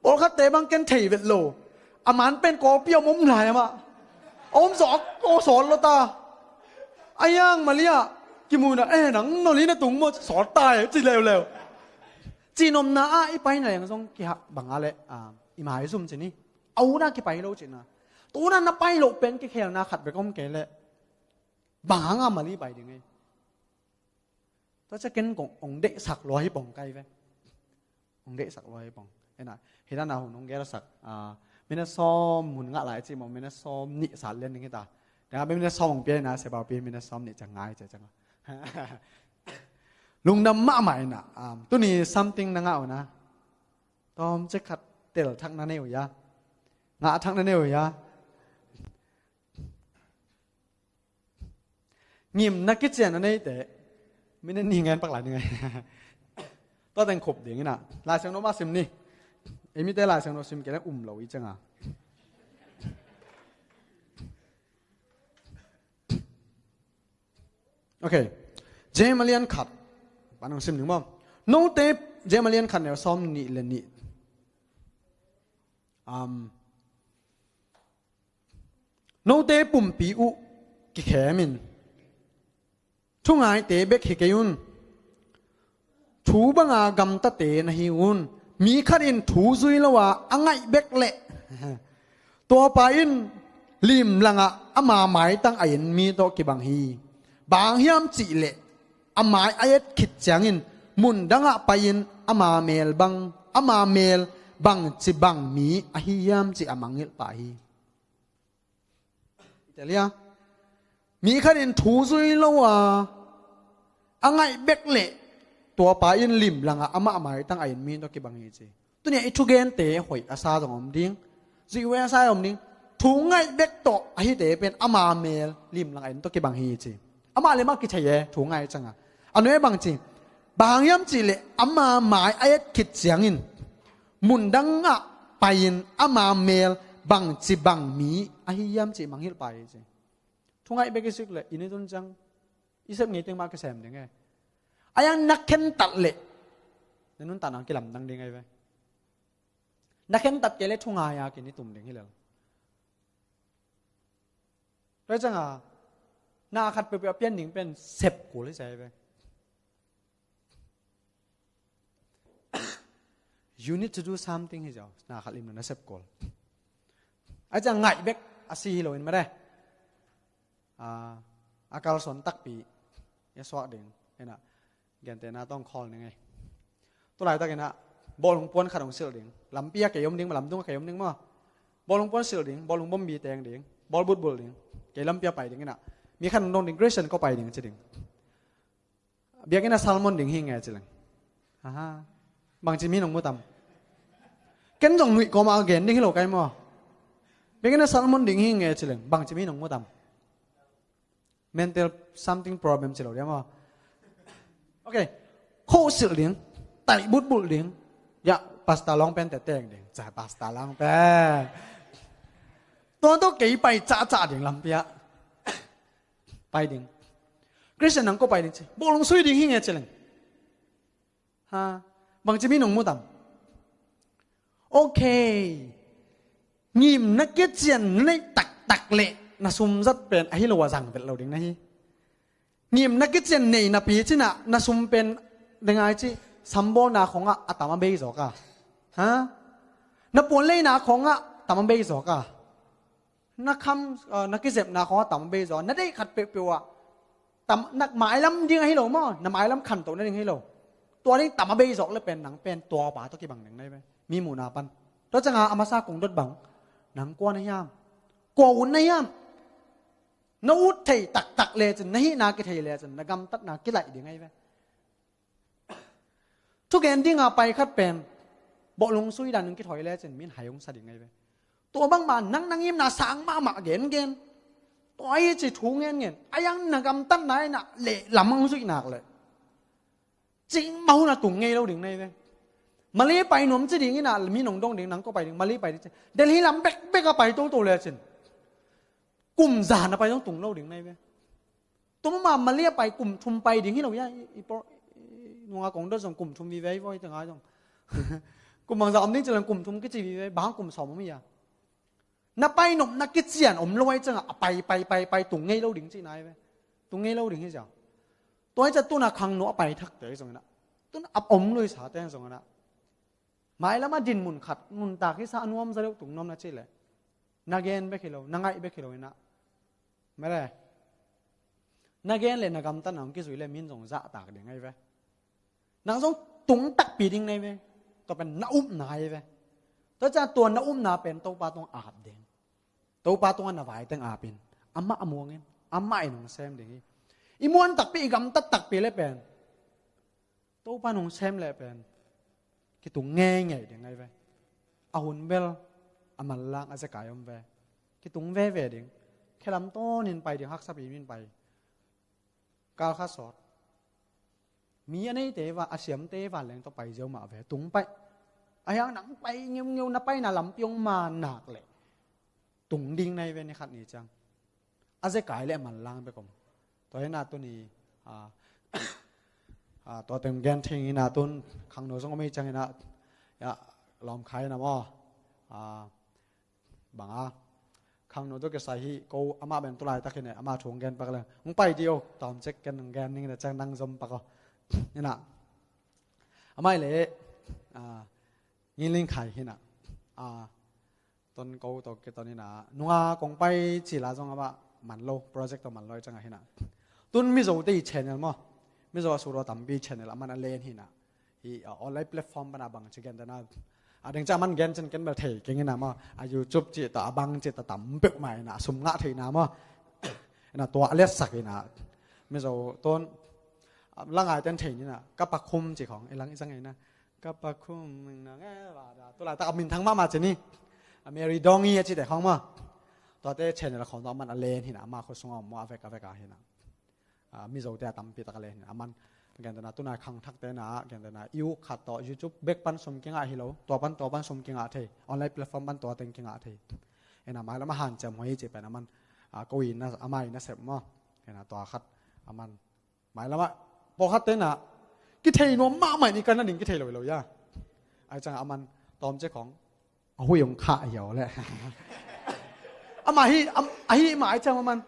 Pawlkhatte bang ken thei vet lo. A man pen kawlpi a om om lai amah. A om zawh a kaw sawt lo ta. A yang Mali ah kimuhna, eh, nang nolina tung maw sawt ta e ci leuleu. Cihnopna ah i paina leng zong kihak banga le, ah, i maizum ci ni. A utna kipai lo cihna. Tuna na pai loh pen kikhelna khat bek om kei leh bang hanga Mali pai ding ei. Tua ciang ken kong ong deihsak lua hi pong kai ve. Ong deihsak lua hi pong. Ena, hi dana hun ong gelsak. Ah, minute sawm hun ngah lai ci maw, minute sawm nih sat lian ding hi ta. Dang a minute sawm ong pia ina, sia bau pi minute sawm nih ciang ngai cia ciang. Lungdam mahmah ina. Um, tuni something na ngah una. Tawm cek khat tel thak na nei uh ya. Ngah thak na nei uh ya. Ngimna kician a neite minute nih ngen pak lai ni ngai. Tua teng khup ding ina. Lai Siangtho mah sim ni. Ei mite Lai Siangtho sim kei leng um lo i cianga. Ok. James a lian khat. Pan hong sim ding maw. Note, James a lian khat neu sawm nih le nih. Um, note pumpi uh kikhem in. Thungaite bek hi kei un. Thu banga gamtate na hi un. Mi khat in thu zui lo a, a ngaih bek leh. Tuapa in limlangah ama maitang a en mi tawh kibang hi. Bang hiam cih leh a mai a et khit ciangin mundangah pai-in ama mel bang, ama mel bangci bang mi ahi hiam cih a mangngilh pah hi. Tel hia? Mi khat in thu zui lo a, a ngaih bek leh tuapa in limlangah amah maitang a en mi tawh kibang hi ci. Tunia i thugente hoih a sa zong om ding. Zuih huai a sa om ding. Thu ngaih bek tawh ahite pen ama mel limlangah en tawh kibang hi ci. Amah le mah kithei e, thu ngaih cianga. A nuai bang ci. Bang hang hiam cih leh ama mai a et khit ciangin mundangah pai-in ama mel bangci bang mi ahi hiam cih mangngilh pah hi ci. Thu ngaih bek i sik leh i ni tun ciang i sep ngei teng mah kisem ding e. A yang na khentat leh na nuntakna kilamdang ding ahi ve. Na khentat kei leh thu ngai a kinitum ding hi lel. Tua cianga na khat peuhpeuh a pian ding pen sep kul hi sia hi ve. You need to do something hi zaw. Na khat limna na sep kul. A ciang ngaih bek a si hi lo in mare. A, a kalsuan takpi. Ia suak ding. Ena. Gentehna tawh khawl ning ei. Tulaitak ina bawlung puan khat hong silh ding. Lampi a kei om ding, lamdung a kei om ding maw. Bawlung puan silh ding, bawlung bombi teng ding, bawl butbulh ding. Kei lampi a pai ding ina. Mi khat hong dong ding, Grayson ko pai ding ci ding. Biakinn a salmon ding hi nge ci leng. Aha. Bangci mi nong mu tam. Ken zong nuih kawma a gen ding hi lo kai maw. Biakinn a salmon ding hi nge ci leng. Bangci mi nong mu tam. Mental something problem ci lo dia maw. Ok. Khoh silh ding. Taih butbulh ding. Ya, pasta long pen teteng ding. Ca pasta long pen. Tuan tawh kei pai cahcah ding lampi ah. Pai ding. Christian nang ko pai ding ci. Bawlung sui ding hi nge ci leng. Ha, bangci mi nong mu tam. Ok. Ngimna kician na neih taktak leh na sum zat pen ahi lo a zang vet lo ding na hi. Ngimna kician nei napi cinah na sum pen ding ai ci sambawlna khongah a tam a bei zawk a. Ha? Na puanleina khongah tam a bei zawk a. Na kham, ah, na kizepna khong a tam a bei zaw. Na deih khat peuhpeuh ah tam, na mailam ding ahi lo maw, na mailam khantoh na ding ahi lo. Tua ding tam a bei zawk le pen nang pen tuapa tawh kibang ding na hi ve. Mi muhna pan. Tua cianga a masa kong dot bang. Nang kua na hiam? Kua ut na hiam? Na ut thei taktak lecin, na hihna kithei lecin, na gamtatna kilaih ding ahi ve. Thugen dinga pai khat pen bawhlung sui dan in kithawi lecin min hai hong sa ding ahi ve. Tua bangmah nang na ngimna sang mahmah gengen. Tua ahi ci thu ngenngen. A yang na gamtatna inah lehlam hong zuih nak leh cing mahun a tung ngei lo ding na hi ve. Mali pai nuam ci ding inah mi nong dong ding nang ko pai ding Mali pai ding ci. Delhi lam bekbek a pai toto lecin kum za na pai zong tung lo ding na hi ve. Tua mah Mali a pai kum thum pai ding hi lo ia, i, i por, i nunga kong dot zong kum thum vive i voi tengah zong. Kum bangza om ding cilang kum thum kici vive, bang kum sawm om ia. Na pai nop na kician om lo ai ciangah, a pai, pai, pai, pai, tung ngei lo ding ci nai ve. Tung ngei lo ding hi ciang. Tua ai ciang tuna khang no a pai thak te zong ina. Tuna a om lo i sa te zong ina. Mailam a din mun khat, nuntak hi sa a nuam za deuh tung nuam na ci le. Na gen bek hi lo, na ngaih bek hi lo ina. Mele. Na gen le na gamtatna hong kizui le min zong zahtak ding ahi ve. Nang zong tung takpi ding na hi ve. Tua pen na upna ahi ve. Tua ciang tua na upna pen Topa tungah ap ding. Topa tungah na vai teng ap in, amah a muang in, amah in hong sem ding hi. I muan takpi, i gamtat takpi le pen Topa in hong sem le pen kitung ngeingei ding ahi ve. A hun bel a manlang a zekai om ve. Kitung veve ding. Khelam tawnin pai ding, haksa pimin pai. Kal kha sawt. Mi a neite va, a siamte va leng tawh pai ziau mah ve. Tung paih. A hiang nang pai ngeungeu, na paina lampi hong man nak leh tung ding na hi ve, ni khat ni ciang. A zekai le a manlang bek om. Tua hi na tuni, a, a, tua teng gen thei hi na tun, khangno zong om hi ciang hi na, ya, lawm khai na maw. A, bang a, khangno tawh kisai hi, ko amah ben tulai tak hi ne, amah thu hong gen pak leng. Hong pai di o, tawm cek ken hong gen ning na ciang nang zom pak o. Hi na. Amah hi le, a, Ngin Ling Khai hi na. A, ton ko tawh kiton hi na. Nunga kong pai cila zong amah man lo, project tawh man lo hi ciang a hi na. Tun Mizo te i channel maw. Mizo a suro tampi channel a man a len hi na. Hi, a, online platform pana bang ci gen dana. A deng ca man gen cen ken bel thei keng hi na maw. A YouTube ci ta, a bang ci ta tam peuh mai na. Sum ngah thei na maw. Na tua a letsak hi na. Mizo ton, a, langai ten thei ni na. Ka pakhum ci khong, i lang i zang hi na. Ka pakhum, na nge, va da. Tulai tak a min thang mahmah ci ni. A Mary Dong hi a ci te khong maw. Tua te channel khong tua man a len hi na. Ama khosung a om maw a vek a vek a hi na. A, Mizo te a tampi tak a len hi na. A man, gen dana tunai khang thak te na, gen dana i u khat tawh YouTube bek pan sum kingah hi lo. Tua pan, tua pan sum kingah thei. Online platform pan tua teng kingah thei. Hi na, mailam a hanciam huai ci pen a man, a, ko i na, ama i na sep maw. Hi na, tua khat a man. Mailam a, pawlkhat te na, kithei nuam mahmah ni kan na ding kithei lo lo ya. Ai ciang a man, tawm cek khong. A hui hong khah hiau le. Ama hi, am, a hi ma ai ciang a man.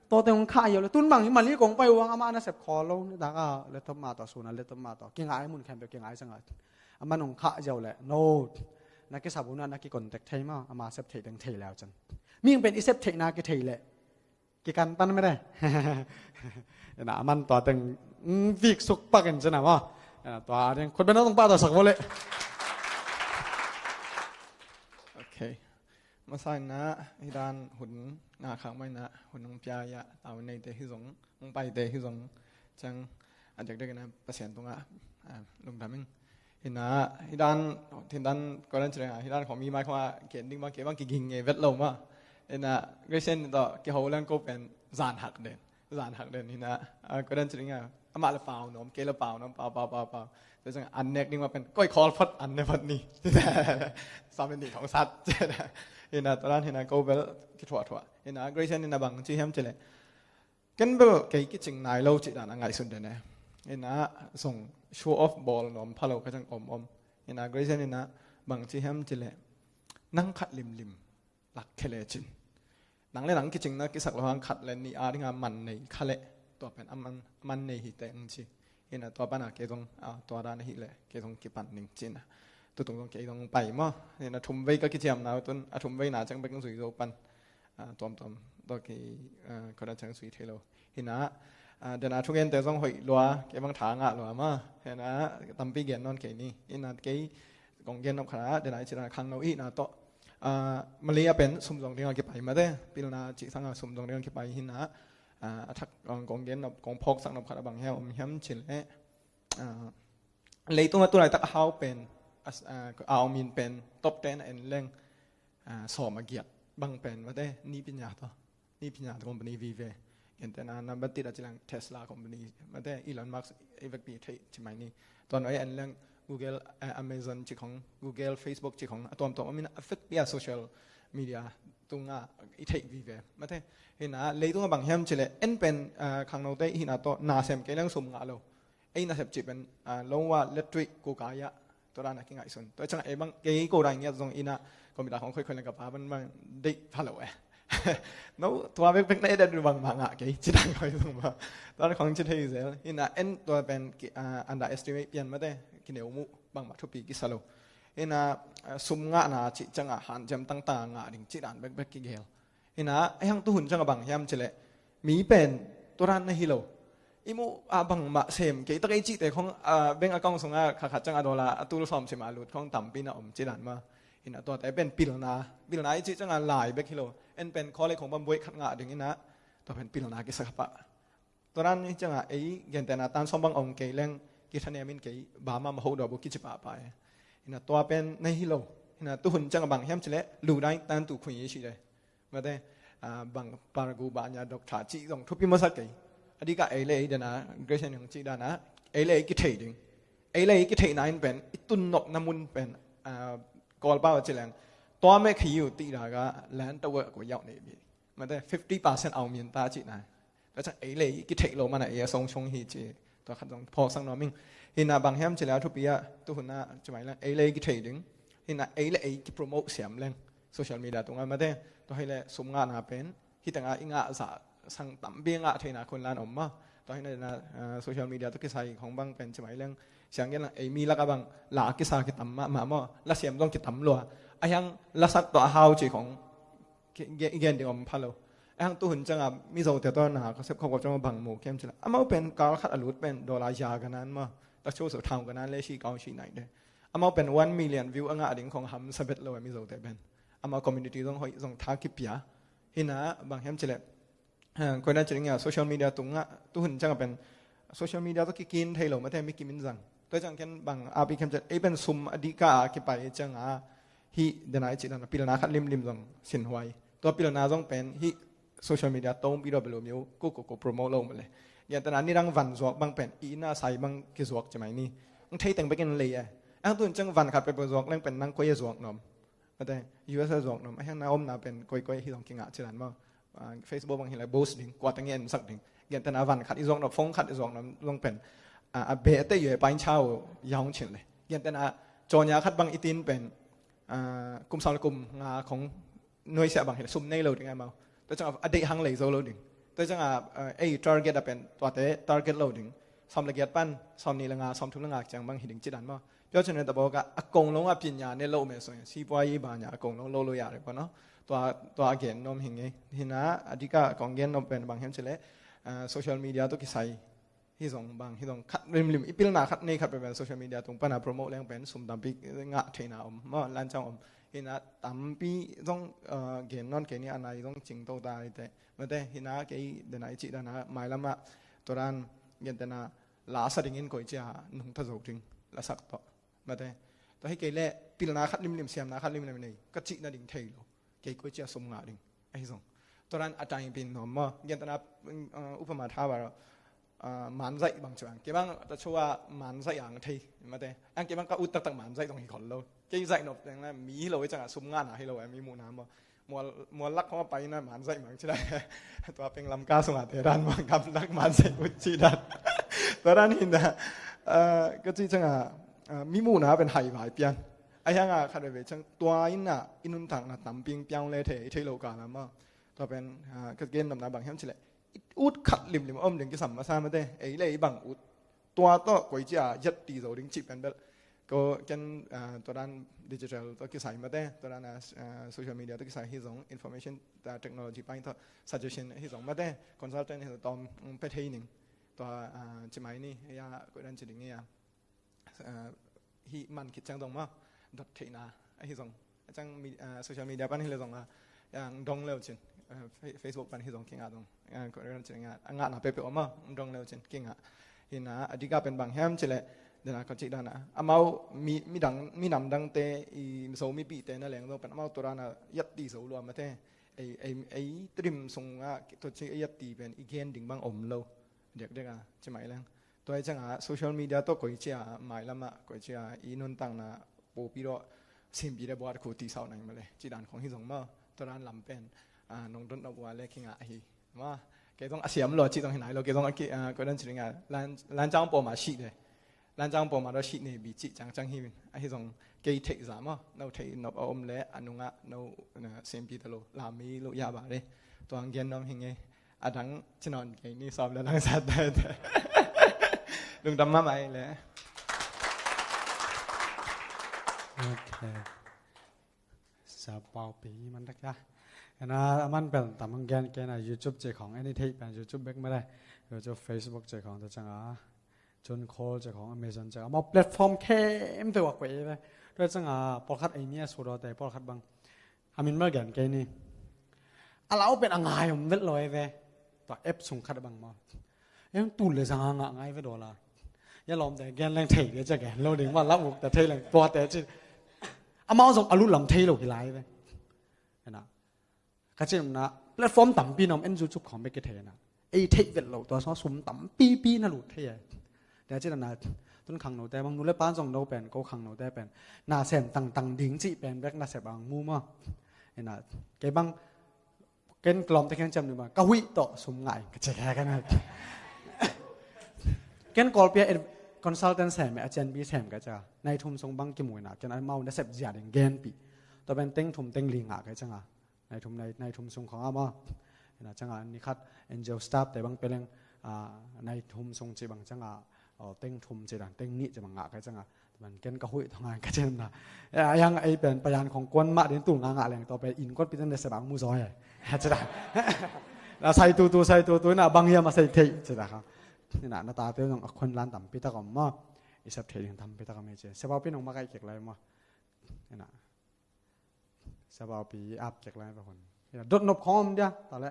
Tua te hong khah hiau le. Tun bang hi man hi kong pai uang ama na sep khawl lo. Ni dak a, laptop ma tawh suna, laptop ma tawh. Kingai mun khem pe kingai ciang a. A man hong khah hiau le. No. Na kisap una, na ki contact thei maw. Ama sep thei deng thei leu ciang. Ming pen i sep thei na kithei le. Kikan pan mete. Ina, a man tua teng, mm, vik suk pak in cina maw. Ina, tua teng khut bena tong pa tua sak vole. Ok. Masa ina, hi dan hun nga khang mai na, hun nong pia ya, tau nei te hi zong, nong pai te hi zong, ciang a dek dek ina Pasian tunga, a, lungdam ing. Ina, hi dan, thin dan, ko dan cireng a, hi dan khong mi mai khong a, ken ding bang, ke bang kiging nge vet lo ma. Ina, Grace Ann tawh kiho leng ko pen zan hak den. Zan hak den, ina, a, ko dan cireng a, amah le pau nom, ke le pau nom, pau, pau, pau, pau. Tua ciang an nek ding ma pen, koi call phot an ne phot ni. Samin ni thong sat. Ina, tua dan ina ko bel kithuah thuah. Ina, Grace Ann ina bang ci hiam ci le. Ken bel kei kicing nai lo cih dan a ngaihsun den e. Ina zong show off bawl nuam pha lo ka ciang om om. Ina Grace Ann ina bang ci hiam ci le nang khat limlim lak khe le cin. Nang le nang kicing na kisak lo hang khat le nih a dinga man nei kha le tua pen a man, man nei hi teng ci. Ina tua pana kei zong, a, tua dan a hi le kei zong kipan ning cina. Tutung zong kei zong pai maw. Ina thum vei ka kiciam na tun a thum vei na ciang bek zui zo pan. A, tuamtuam, tua kei, a, ko dan ciang sui thei lo. Hina, a, dena thungen te zong hoih lua, kei bang tha ngah lua ma. Hina, tampi gen non kei ni. Hina, kei kong gen nop khat a, dena i cina khangno i na tawh. A, Malay a pen sum zong dinga kipai mate, pilna cih sanga sum zong dinga kipai hina. A, a thak, kong, kong gen nop, kong phawksak nop khat a bang hiam, om hiam cin le. A, leitung a tulaitak a hau pen, a, a, a om in pen, top ten a en leng, a, sawm a giat bang pen, mate, ni pinya to. Ni pinya to company vive. Gentena number tit a cilang Tesla company, mate, Elon Musk, i vekpi thei ci mai ni. Tuan oi en leng Google, a, Amazon ci khong, Google, Facebook ci khong, a tuamtuam om in a vekpi a social media tunga i thei vive. Mate, hina, leitung a bang hiam ci le, en pen, a, khangno te hina to, na sem kei leng sum ngah lo. Ei nasep cih pen, a, lo a let tuih ku kai ah, tua dan a kingaihsun. Tua ciang ei bang, kei ko dai ngiat zong ina, computer khong khoikhoi leng ka pa bang bang, deih pha lo eh. No, tua bekbek na edet bang mah ngah kei, ci dan khoi zong ba. Tua dan khong ci thei zel. Ina en tua pen, ki, a, underestimate pian mate, kineu muh, bang mah thupi kisa lo. Ina, a, sum ngahna cih ciang a, hanciam tangtang a ngah ding, ci dan bekbek kigel. Ina, ei hang tuhun ciang a bang hiam ci le, mi pen, Tua dan na hi lo. I muh a bangmah sem kei ta kei cihte khong, ah, bank account sungah kha khat ciang a dollar a tul sawm sim a lut khong tampi na om ci dan mah. Hi na tuate pen pilna, pilna i cih ciangah lai bek hi lo. En pen khawlei khong bang buai khat ngah ding hi na, tua pen pilna kisa kha pah. Tua dan hi ciangah ei gentehna tan sawm bang ong kei leng kithanem in kei bama ma ho dua bu kici pahpah e. Hi na tua pen na hi lo. Hi na tuhun ciangah bang hiam cileh lu dai tan tu khui i si de. Mate, ah, bang pargu banya doctor cih zong thupi masa kei. A dikah ei le ei dana, Grace in hong cih dana, ei le ei kithei ding. Ei le ei kithei na in pen, i tun nop na mun pen, ah, Kawlpau a ci leng. Tua meh khi yu ti daga, land ta work ko yau nei bi. Mate, fifty percent au min ta cih na. Tua ciang ei le ei kithei lo mana ei a song song hi ci. Tua khat zong phawk sang nuam ing. Hi na bang hiam cileh a thupi a, tuhun a, ci mai leng, ei le ei kithei ding. Hi na ei le ei kipromote siam leng. Social media tungah mate, tua hi le sum ngahna pen, hi tengah i ngah zah sang tampi ngah theihna khun lan om maw. Tua hi na, ah, social media tawh kisai khong bang pen ci mai leng, siang gen lang ei mi lakah bang la kisa kitam mahmah maw, la siam zong kitam lua. A hiang lasak tawh a hau ci khong ki-, gen, gen ding om pha lo. A hiang tuhun ciangah Mizote tawh na ka sep khop khop ciangah bang mu kiam cileh. Amau pen kal khat a lut pen dollar ya ganan maw. Tak chu so thau ganan le si kau si nai de. Amau pen one million view a ngah ding khong hamsa bet lo a Mizote pen. Amau community zong hoih zong tha kipia. Hi na bang hiam cileh. Ha, koi dan ci ding a social media tungah tuhun ciangah pen social media tawh kikin thei lo mate mi kimin zang. Tua ciang ken bang api khem cileh. Ei pen sum a dikah a kipai ciangah hi dana i ci dana pilna khat limlim zong sinhuai. Tua pilna zong pen hi social media tawng pi dua belu miu ku ku ku promote lo male. Gentehna nidang van zuak bang pen i na sai bang kizuak ci mai ni. Ang thei teng bekin lei e. Ang tun ciang van khat pe zuak leng pen nang koi a zuak nom. Mate, U S a zuak nom. A hiang na omna pen koi koi hi zong kingah ci dan maw. Ah, Facebook bang hi lai post ding, kua teng en sak ding. Gentehna van khat i zuak nom, phone khat i zuak nom zong pen. Ah, a be te yue pain chau ya hong chin le. Gentehna conya khat bang i tin pen. Ah, kum sang le kum nga khong nuai sia bang hi le sum nei lo ding a mau. Tua ciang a deih hang lei zo lo ding. Tua ciang a, eh, ei target a pen tuate target lo ding. Sawm le giat pan, sawm nih le nga, sawm thum le nga ciang bang hi ding ci dan maw. Piau cun ta bawk a, a kong lo a pinya ne lo me so, si pua i ba nya a kong lo lo lo ya re pua no. Tua, tua a gen nom hi ngei. Hi na, a dikah kong gen nom pen bang hiam cileh, eh, social media tawh kisai. Hi zong bang, hi zong khat limlim, i pilna khat nei khat pen social media tung pana promote leng pen sum tampi ngah theihna om, maw, lancang om. Hi na tampi zong, uh, gen non kei ni a nai zong cing to ta i te. Mate, hi na kei dena i cih dana mailamah tua dan gentehna la sa dingin koi cia nungta zo ding la sak tawh. Mate, tua hi kei leh pilna khat limlim, siamna khat limlim nei, ka cihna ding thei lo. Kei koi cia sum ngah ding. Ahi zong. Tua dan a taing pin nuam maw. Gentehna, uh, upama tha ba, uh, manzaih bang cuang. Kei bang ta chua manzaih ang thei. Mate. Ang kei bang ka ut taktak manzaih zong hi khol lo. Kei zaih nop teng la mi hi lo i cangah sum ngahna hi lo, eh, mi muhna maw. Mual, mual lak khong a pai na manzaih mang ci dan. Tua peng Lamka sungah te dan mang gam lak manzaih ut ci dan. Tua dan hi na, uh, ka cih cangah, uh, mi muhna pen hai vai pian. A hiangah khat veve ciang tua in ah i nuntakna tampi piang le thei, i thei lo ka lam ah. Tua pen, ah, ka gen nopna bang hiam cileh. I ut khat limlim om ding kisam masa mate, ei le ei bang ut. Tua tawh koi cia yat ti zo ding cih pen bel. Ko ken, ah, tua dan digital tawh kisai mate, tua dan, ah, social media tawh kisai hi zong, information, ah, technology pai tawh suggestion hi zong mate, consultant hi zong tawm, mm, pe thei ning. Tua, ah, ci mai ni, ya, koi dan ci ding ya. Ah, hih man khit ciang zong maw, dot theihna ahi zong. A ciang mi-, ah, social media pan hi le zong a, yang dong leu cin, ah, Fe-, Facebook pan hi zong kingah zong. Ah, ko ren cin ngah, a ngahna peuhpeuh om maw, dong leu cin kingah. Hi na, a dika pen bang hiam cileh, dena ka cih dana. Amau mi, mi dang, mi nam dangte, i Zomi pihte na leng zong pen amau tua dana yat ti zo lua mate. Ei, ei, ei trim sungah, tua ci yat ti pen, i gen ding bang om lo. Diakdiak a, ci mai leng. Tua hi ciangah social media tawh koi cia mailamah koi cia i nuntakna popi dawh simpi le buat khu tisau nai male. Ci dan khong hi zong maw. Tua dan lam pen, ah, nong dot nop ua le kingah hi. Maw, kei zong a siam lua ci zong hi nai lo. Kei zong a ki, ah, koi dan ci ringa lan, lancang pawma sih le. Lancang pawma dawh sih ne bi ci cangcang hi min. Ahi zong kei theih za maw. No theih nop a om le a nungah no, na, simpi ta lo. Lam mi lo ya ba le. Tua ang gen nom hi ngei. A dang ci nawn kei ni sawm le dang sat dai te. Lungdam mahmah ei le. Ok. Sa pau pi man dak ya. Ena a man pel tam hong gen kei na, YouTube ci khong, any theih pen YouTube bek mah le, YouTube, Facebook ci khong, tua ciang a Zoom call ci khong, Amazon ci khong, amau platform khempeuh a koih ei ve. Tua ciang a pawlkhat ei mi a sut awte, pawlkhat bang a min bel gen kei ni. A lau pen a ngai om vet lo ei ve. Tua app sung khat bang maw, ei tul le zang a ngah ngai ve daw la. Ya lawmte gen leng thei ve, cia gen lo ding maw, lau uk ta thei leng tuate ci. Amau zong a lut lam thei lo hi lai ve. Ena ka cih na, platform tampi na om, en YouTube khawng bek kithei na. Ei theih vet loh tua sung sum tampipi na lut thei e. Tua cih na, tun khangnote bang, nu le pa zong no pen, ko khangnote pen, na sem tangtang ding cih pen bek na sep ang mu maw. Ena kei bang, ken lawmte kiang ciam ni bang, ka huih tawh sum ngah ing ka ci kha ka na. Ken Kawlpi ah consultant sem e, a cianpi sem ka cia, nai thum sung bang kimu ina, ken amau na sep zia ding genpih. Tua pen teng thum teng li ngah ka ciang a, nai thum, nai, nai thum sung khong a maw. Ina ciang a ni khat N G O staff te bang peleng, a, nai thum sung ci bang ciang a, o, teng thum ci dan, teng nih ci bang ngah ka ciang a, man ken ka huih thong an ka cin na. E, a yang ei pen payan khong kuan mah din tul nga ngah leng tua pen in kuan pi ten de se bang mu zaw e. Ci dan. Na sai tutu, sai tutu na bang hiam a sai thei ci dan kha. Ina na tate zong a khon lan tampi tak om maw. I sep thei ding tampi tak om hi ci. Sepau pi nong makaih kek lai maw. Ina Sabau pi ap kek lai va hun. Ina dot nop khawm dia, ta le.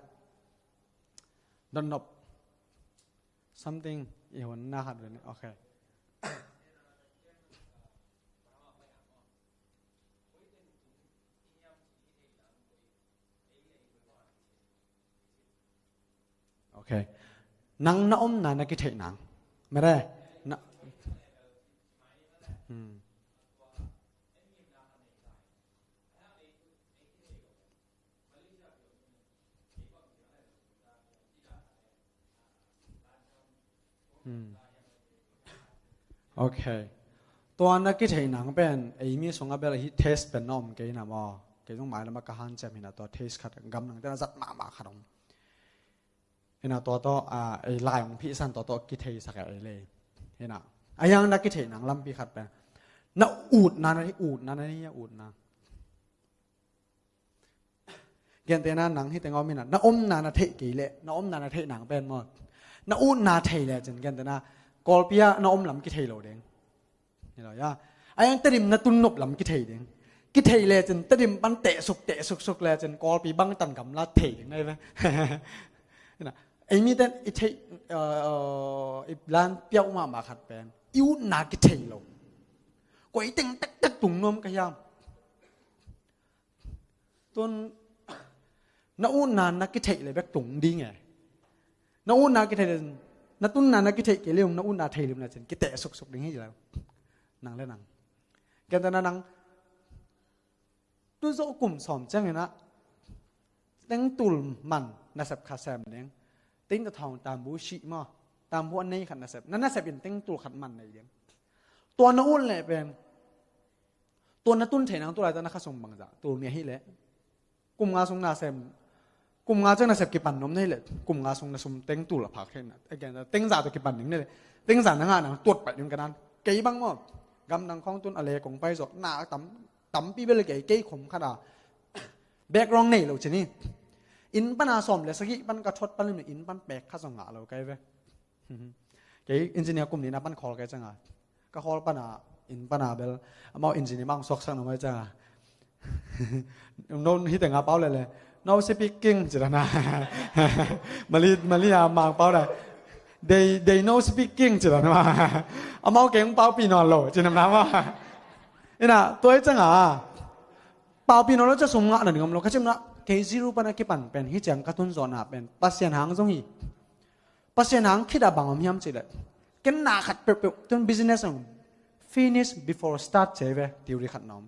Dot nop. Something i hun na khat ve ni. Okay. Okay. Nang na omna na kitheih nang. Mere. Na. Hmm. Hmm. Okay. Tua na kitheih nang pen, ei mi sungah bel hih taste pen na om kei na maw. Kei zong mailam ah ka hanciam hi na tua taste khat, gam nang te na zat mahmah khat om. Hi na tua tawh, a, ei lai hong phihsan tua tawh kitheisak e ei le. Hi na. A yang na kitheih nang lampi khat pen. Na utna na hi, utna na hi, utna. Gentehna nang hih teng om hi na, na omna na theih kei leh, na omna na theih nang pen maw. Na utna thei le cin, gentehna, Kawlpi ah na om lam kithei lo ding. Hi lo ya. A yang Tedim na tun nop lam kithei ding. Kithei le cin, Tedim pan tehsuk, tehsuk suk le cin, Kawlpi bang tan gamla thei ding na hi ve. Hi na, ei mi ten i theih, uh, uh, i lan piauh mahmah khat pen. I utna kithei lo. Koi teng tektek tung nuam ka hiam. Tun na utna na kitheih le bek tung ding e. Na utna kitheih le, na tunna na kitheih kei le, na utna thei lim le cin kiteh suksuk ding hi lo. Nang le nang. Ken ta na nang tu zo kum sawm ciang ina teng tul man nasep kha sem ding. Teng ta thawng tambu shi maw. Tambu a nei khat nasep. Na nasep in teng tul khat man nei ding. Tua na ut le pen. Tua na tun thei nang tu lai ta na kha sung bangza. Tul nia hi le. Kum nga sung nasem. Kum nga ciang nasep kipan nom na hi le. Kum nga sung na sum teng tul a phak thei na. Again, teng za tu kipan ning na le. Teng za na nga nang tuat pai ning ka nan. Kei bang maw. Gam nang khawng tun a le kong pai zo. Na tam, tampi bel kei, kei khom khat a. Background nei lo cin hi. In pan a sawm le sagih pan ka thot pan lim in pan pek khat zong ngah lo kai ve. Kei engineer kum ni na pan khawl kai ciang a. Ka khawl pan a, in pan a bel. Amau engineer mang suaksak na mai ciang a. No, hi teng a pau le le. No speaking, ci dan a. Mali, Mali a mang pau le. They, they no speaking, ci dan a. Amau keng pau pi nawn lo, ci nam na ma. Ina, tua hi ciang a. Pau pi nawn lo cia sum ngah na ding om lo. Ka cim na, kei zero pan a kipan pen, hi ciang ka tun zawh na pen. Pasian hang zong hi. Pasian hang khit a bang om hiam cih leh. Ken na khat peuhpeuh, tun business ang. Finish before start ci ve, theory khat na om.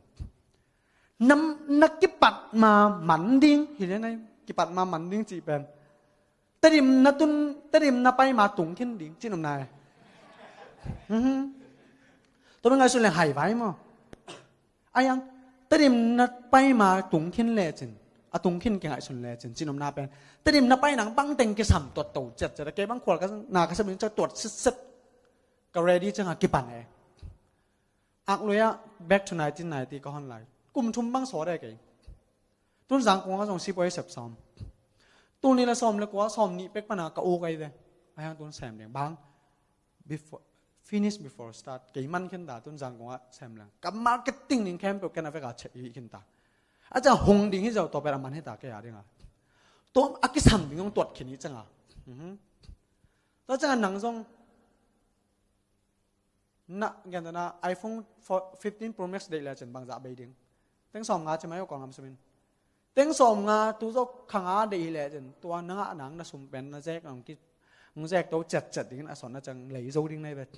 Nam na kipat ma man ding, hi le nai, kipat ma man ding cih pen. Tedim na tun, Tedim na pai ma tung khin ding, cih nom nai. Mhm. Tua mi ngai sun le hai vai maw. A yang, Tedim na pai ma tung khin le cin. A tung khin kingaihsun le cin, cin om na pen. Tedim na pai nang bang teng kisam tuat to ciat ciat. Kei bang khual ka na ka sem ning ciat tuat sit sit. Ka ready ciang a kipan e. Ak lui a, back to nineteen ninety ka hon lai. Kum thum bang saw de kei. Tun zangkong ah zong sipuai sep sawm. Tuni le sawm le kua, sawm nih pek pana ka uk ai ve. Ahiang tun sem ding bang. Before, finish before start. Kei man khin ta tun zangkong ah sem leng. Ka marketing ding khempeuh ken a vek a check hi khin ta. A ciang hong ding hi zo tawh pet a man hi ta kei a ding a. Tua a kisam ding hong tuat khin hi ciang a. Mhm. Tua ciang a nang zong na, gen ta na iPhone fifteen Pro Max deih lecin bangzah bei ding. Teng sawm nga ci mai aw kong am sumin. Teng sawm nga tu zo kha nga deih hi lecin tua na ngah nang na sum pen na zek ang ki, ang zek to cet cet dingin a son na ciang lei zo ding na hi vet.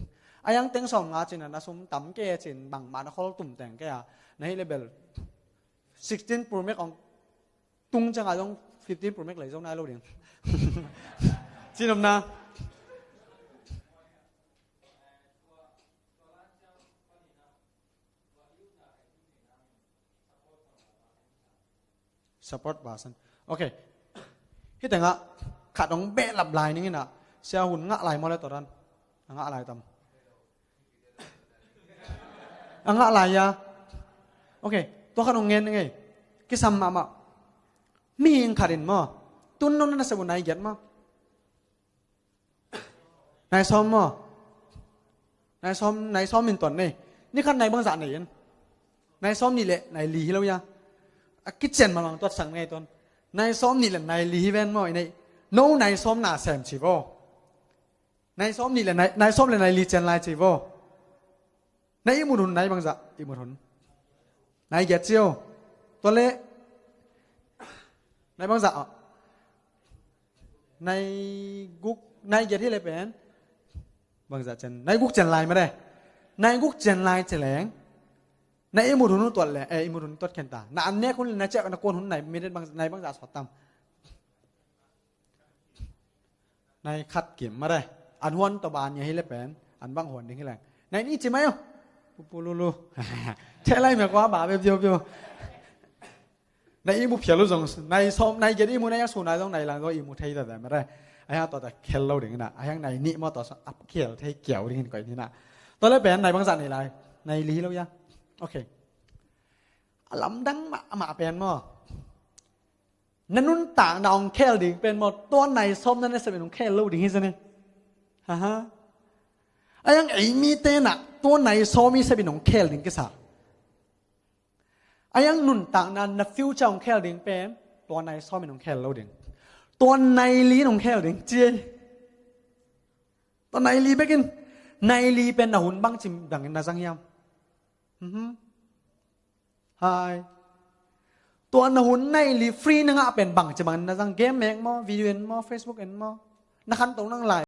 Ahiang teng sawm nga cin a na sum tam ke cin bangmah na khol tum teng ke a na hi le bel sixteen Pro Max ong tung ciang a zong fifteen Pro Max lei zo nai lo ding. Cin om na. Support person. Ok. Hih tengah khat hong behlap lai ning inah sia hun ngah lai maw le tawh dan. A ngah lai tam. A ngah lai ya. Ok. Tua khat hong ngen ning ei. Kisam mahmah. Mihing khat in maw. Tun nong na sep uh nai giat maw. Nai sawm maw? Nai sawm, nai sawm in tuan nei. Ni khat nai bangzah nei in. Nai sawm nih le nai li hi lo ya. A kician ma bang tuat sang nei tuan. Nai sawm nih le nai li hi ven maw i nei. No nai sawm na sem ci vo. Nai sawm nih le nai, nai sawm le nai li cian lai ci vo. Nai ihmut hun nai bangzah ihmut hun. Nai giat cio. Tua le nai bangzah ah. Nai guk, nai giat hi le pen. Bangzah cian. Nai guk cian lai ma de. Nai guk cian lai ci leng. Nai ihmut hun tuat le, eh, ihmut hun tuat khen ta. Na an nek hun le na ciak na kuan hun nai minute bang, nai bangzah sawt tam. Nai khat kim ma de. An huan tawh ban nia hi le pen. An bang huan ding hi leng. Nai nih ci mai aw. Pupululu. Theh lai mia kua ba be pio pio. Nai ihmu phial uh zong. Nai sawm, nai giat ihmu nai a su nai zong nai lang zong ihmu thei ta de ma de. Ahiang tua ta khel lo ding inah. Ahiang nai nih maw tua song ap khel thei kiau ding in koih ni inah. Tua le pen nai bangzah nei lai. Nai li hi lo ya. Ok. A lamdang mahmah pen maw. Na nuntakna hong khel ding pen maw, tua nai sawm na na sep in hong khel lo ding hi zane. Haha. Ahiang ei mite na tua nai sawm i sep in hong khel ding kisa. Ahiang nuntakna na future hong khel ding pen tua nai sawm in hong khel lo ding. Tua nai li in hong khel ding ci ei. Tua nai li bekin. Nai li pen na hun bang cim dangin na zang hiam. Mhm. Hai. Tua na hun nai li free na ngah pen bang ci bangin na zang game mek maw, video en maw, Facebook en maw. Na khanto nang lai.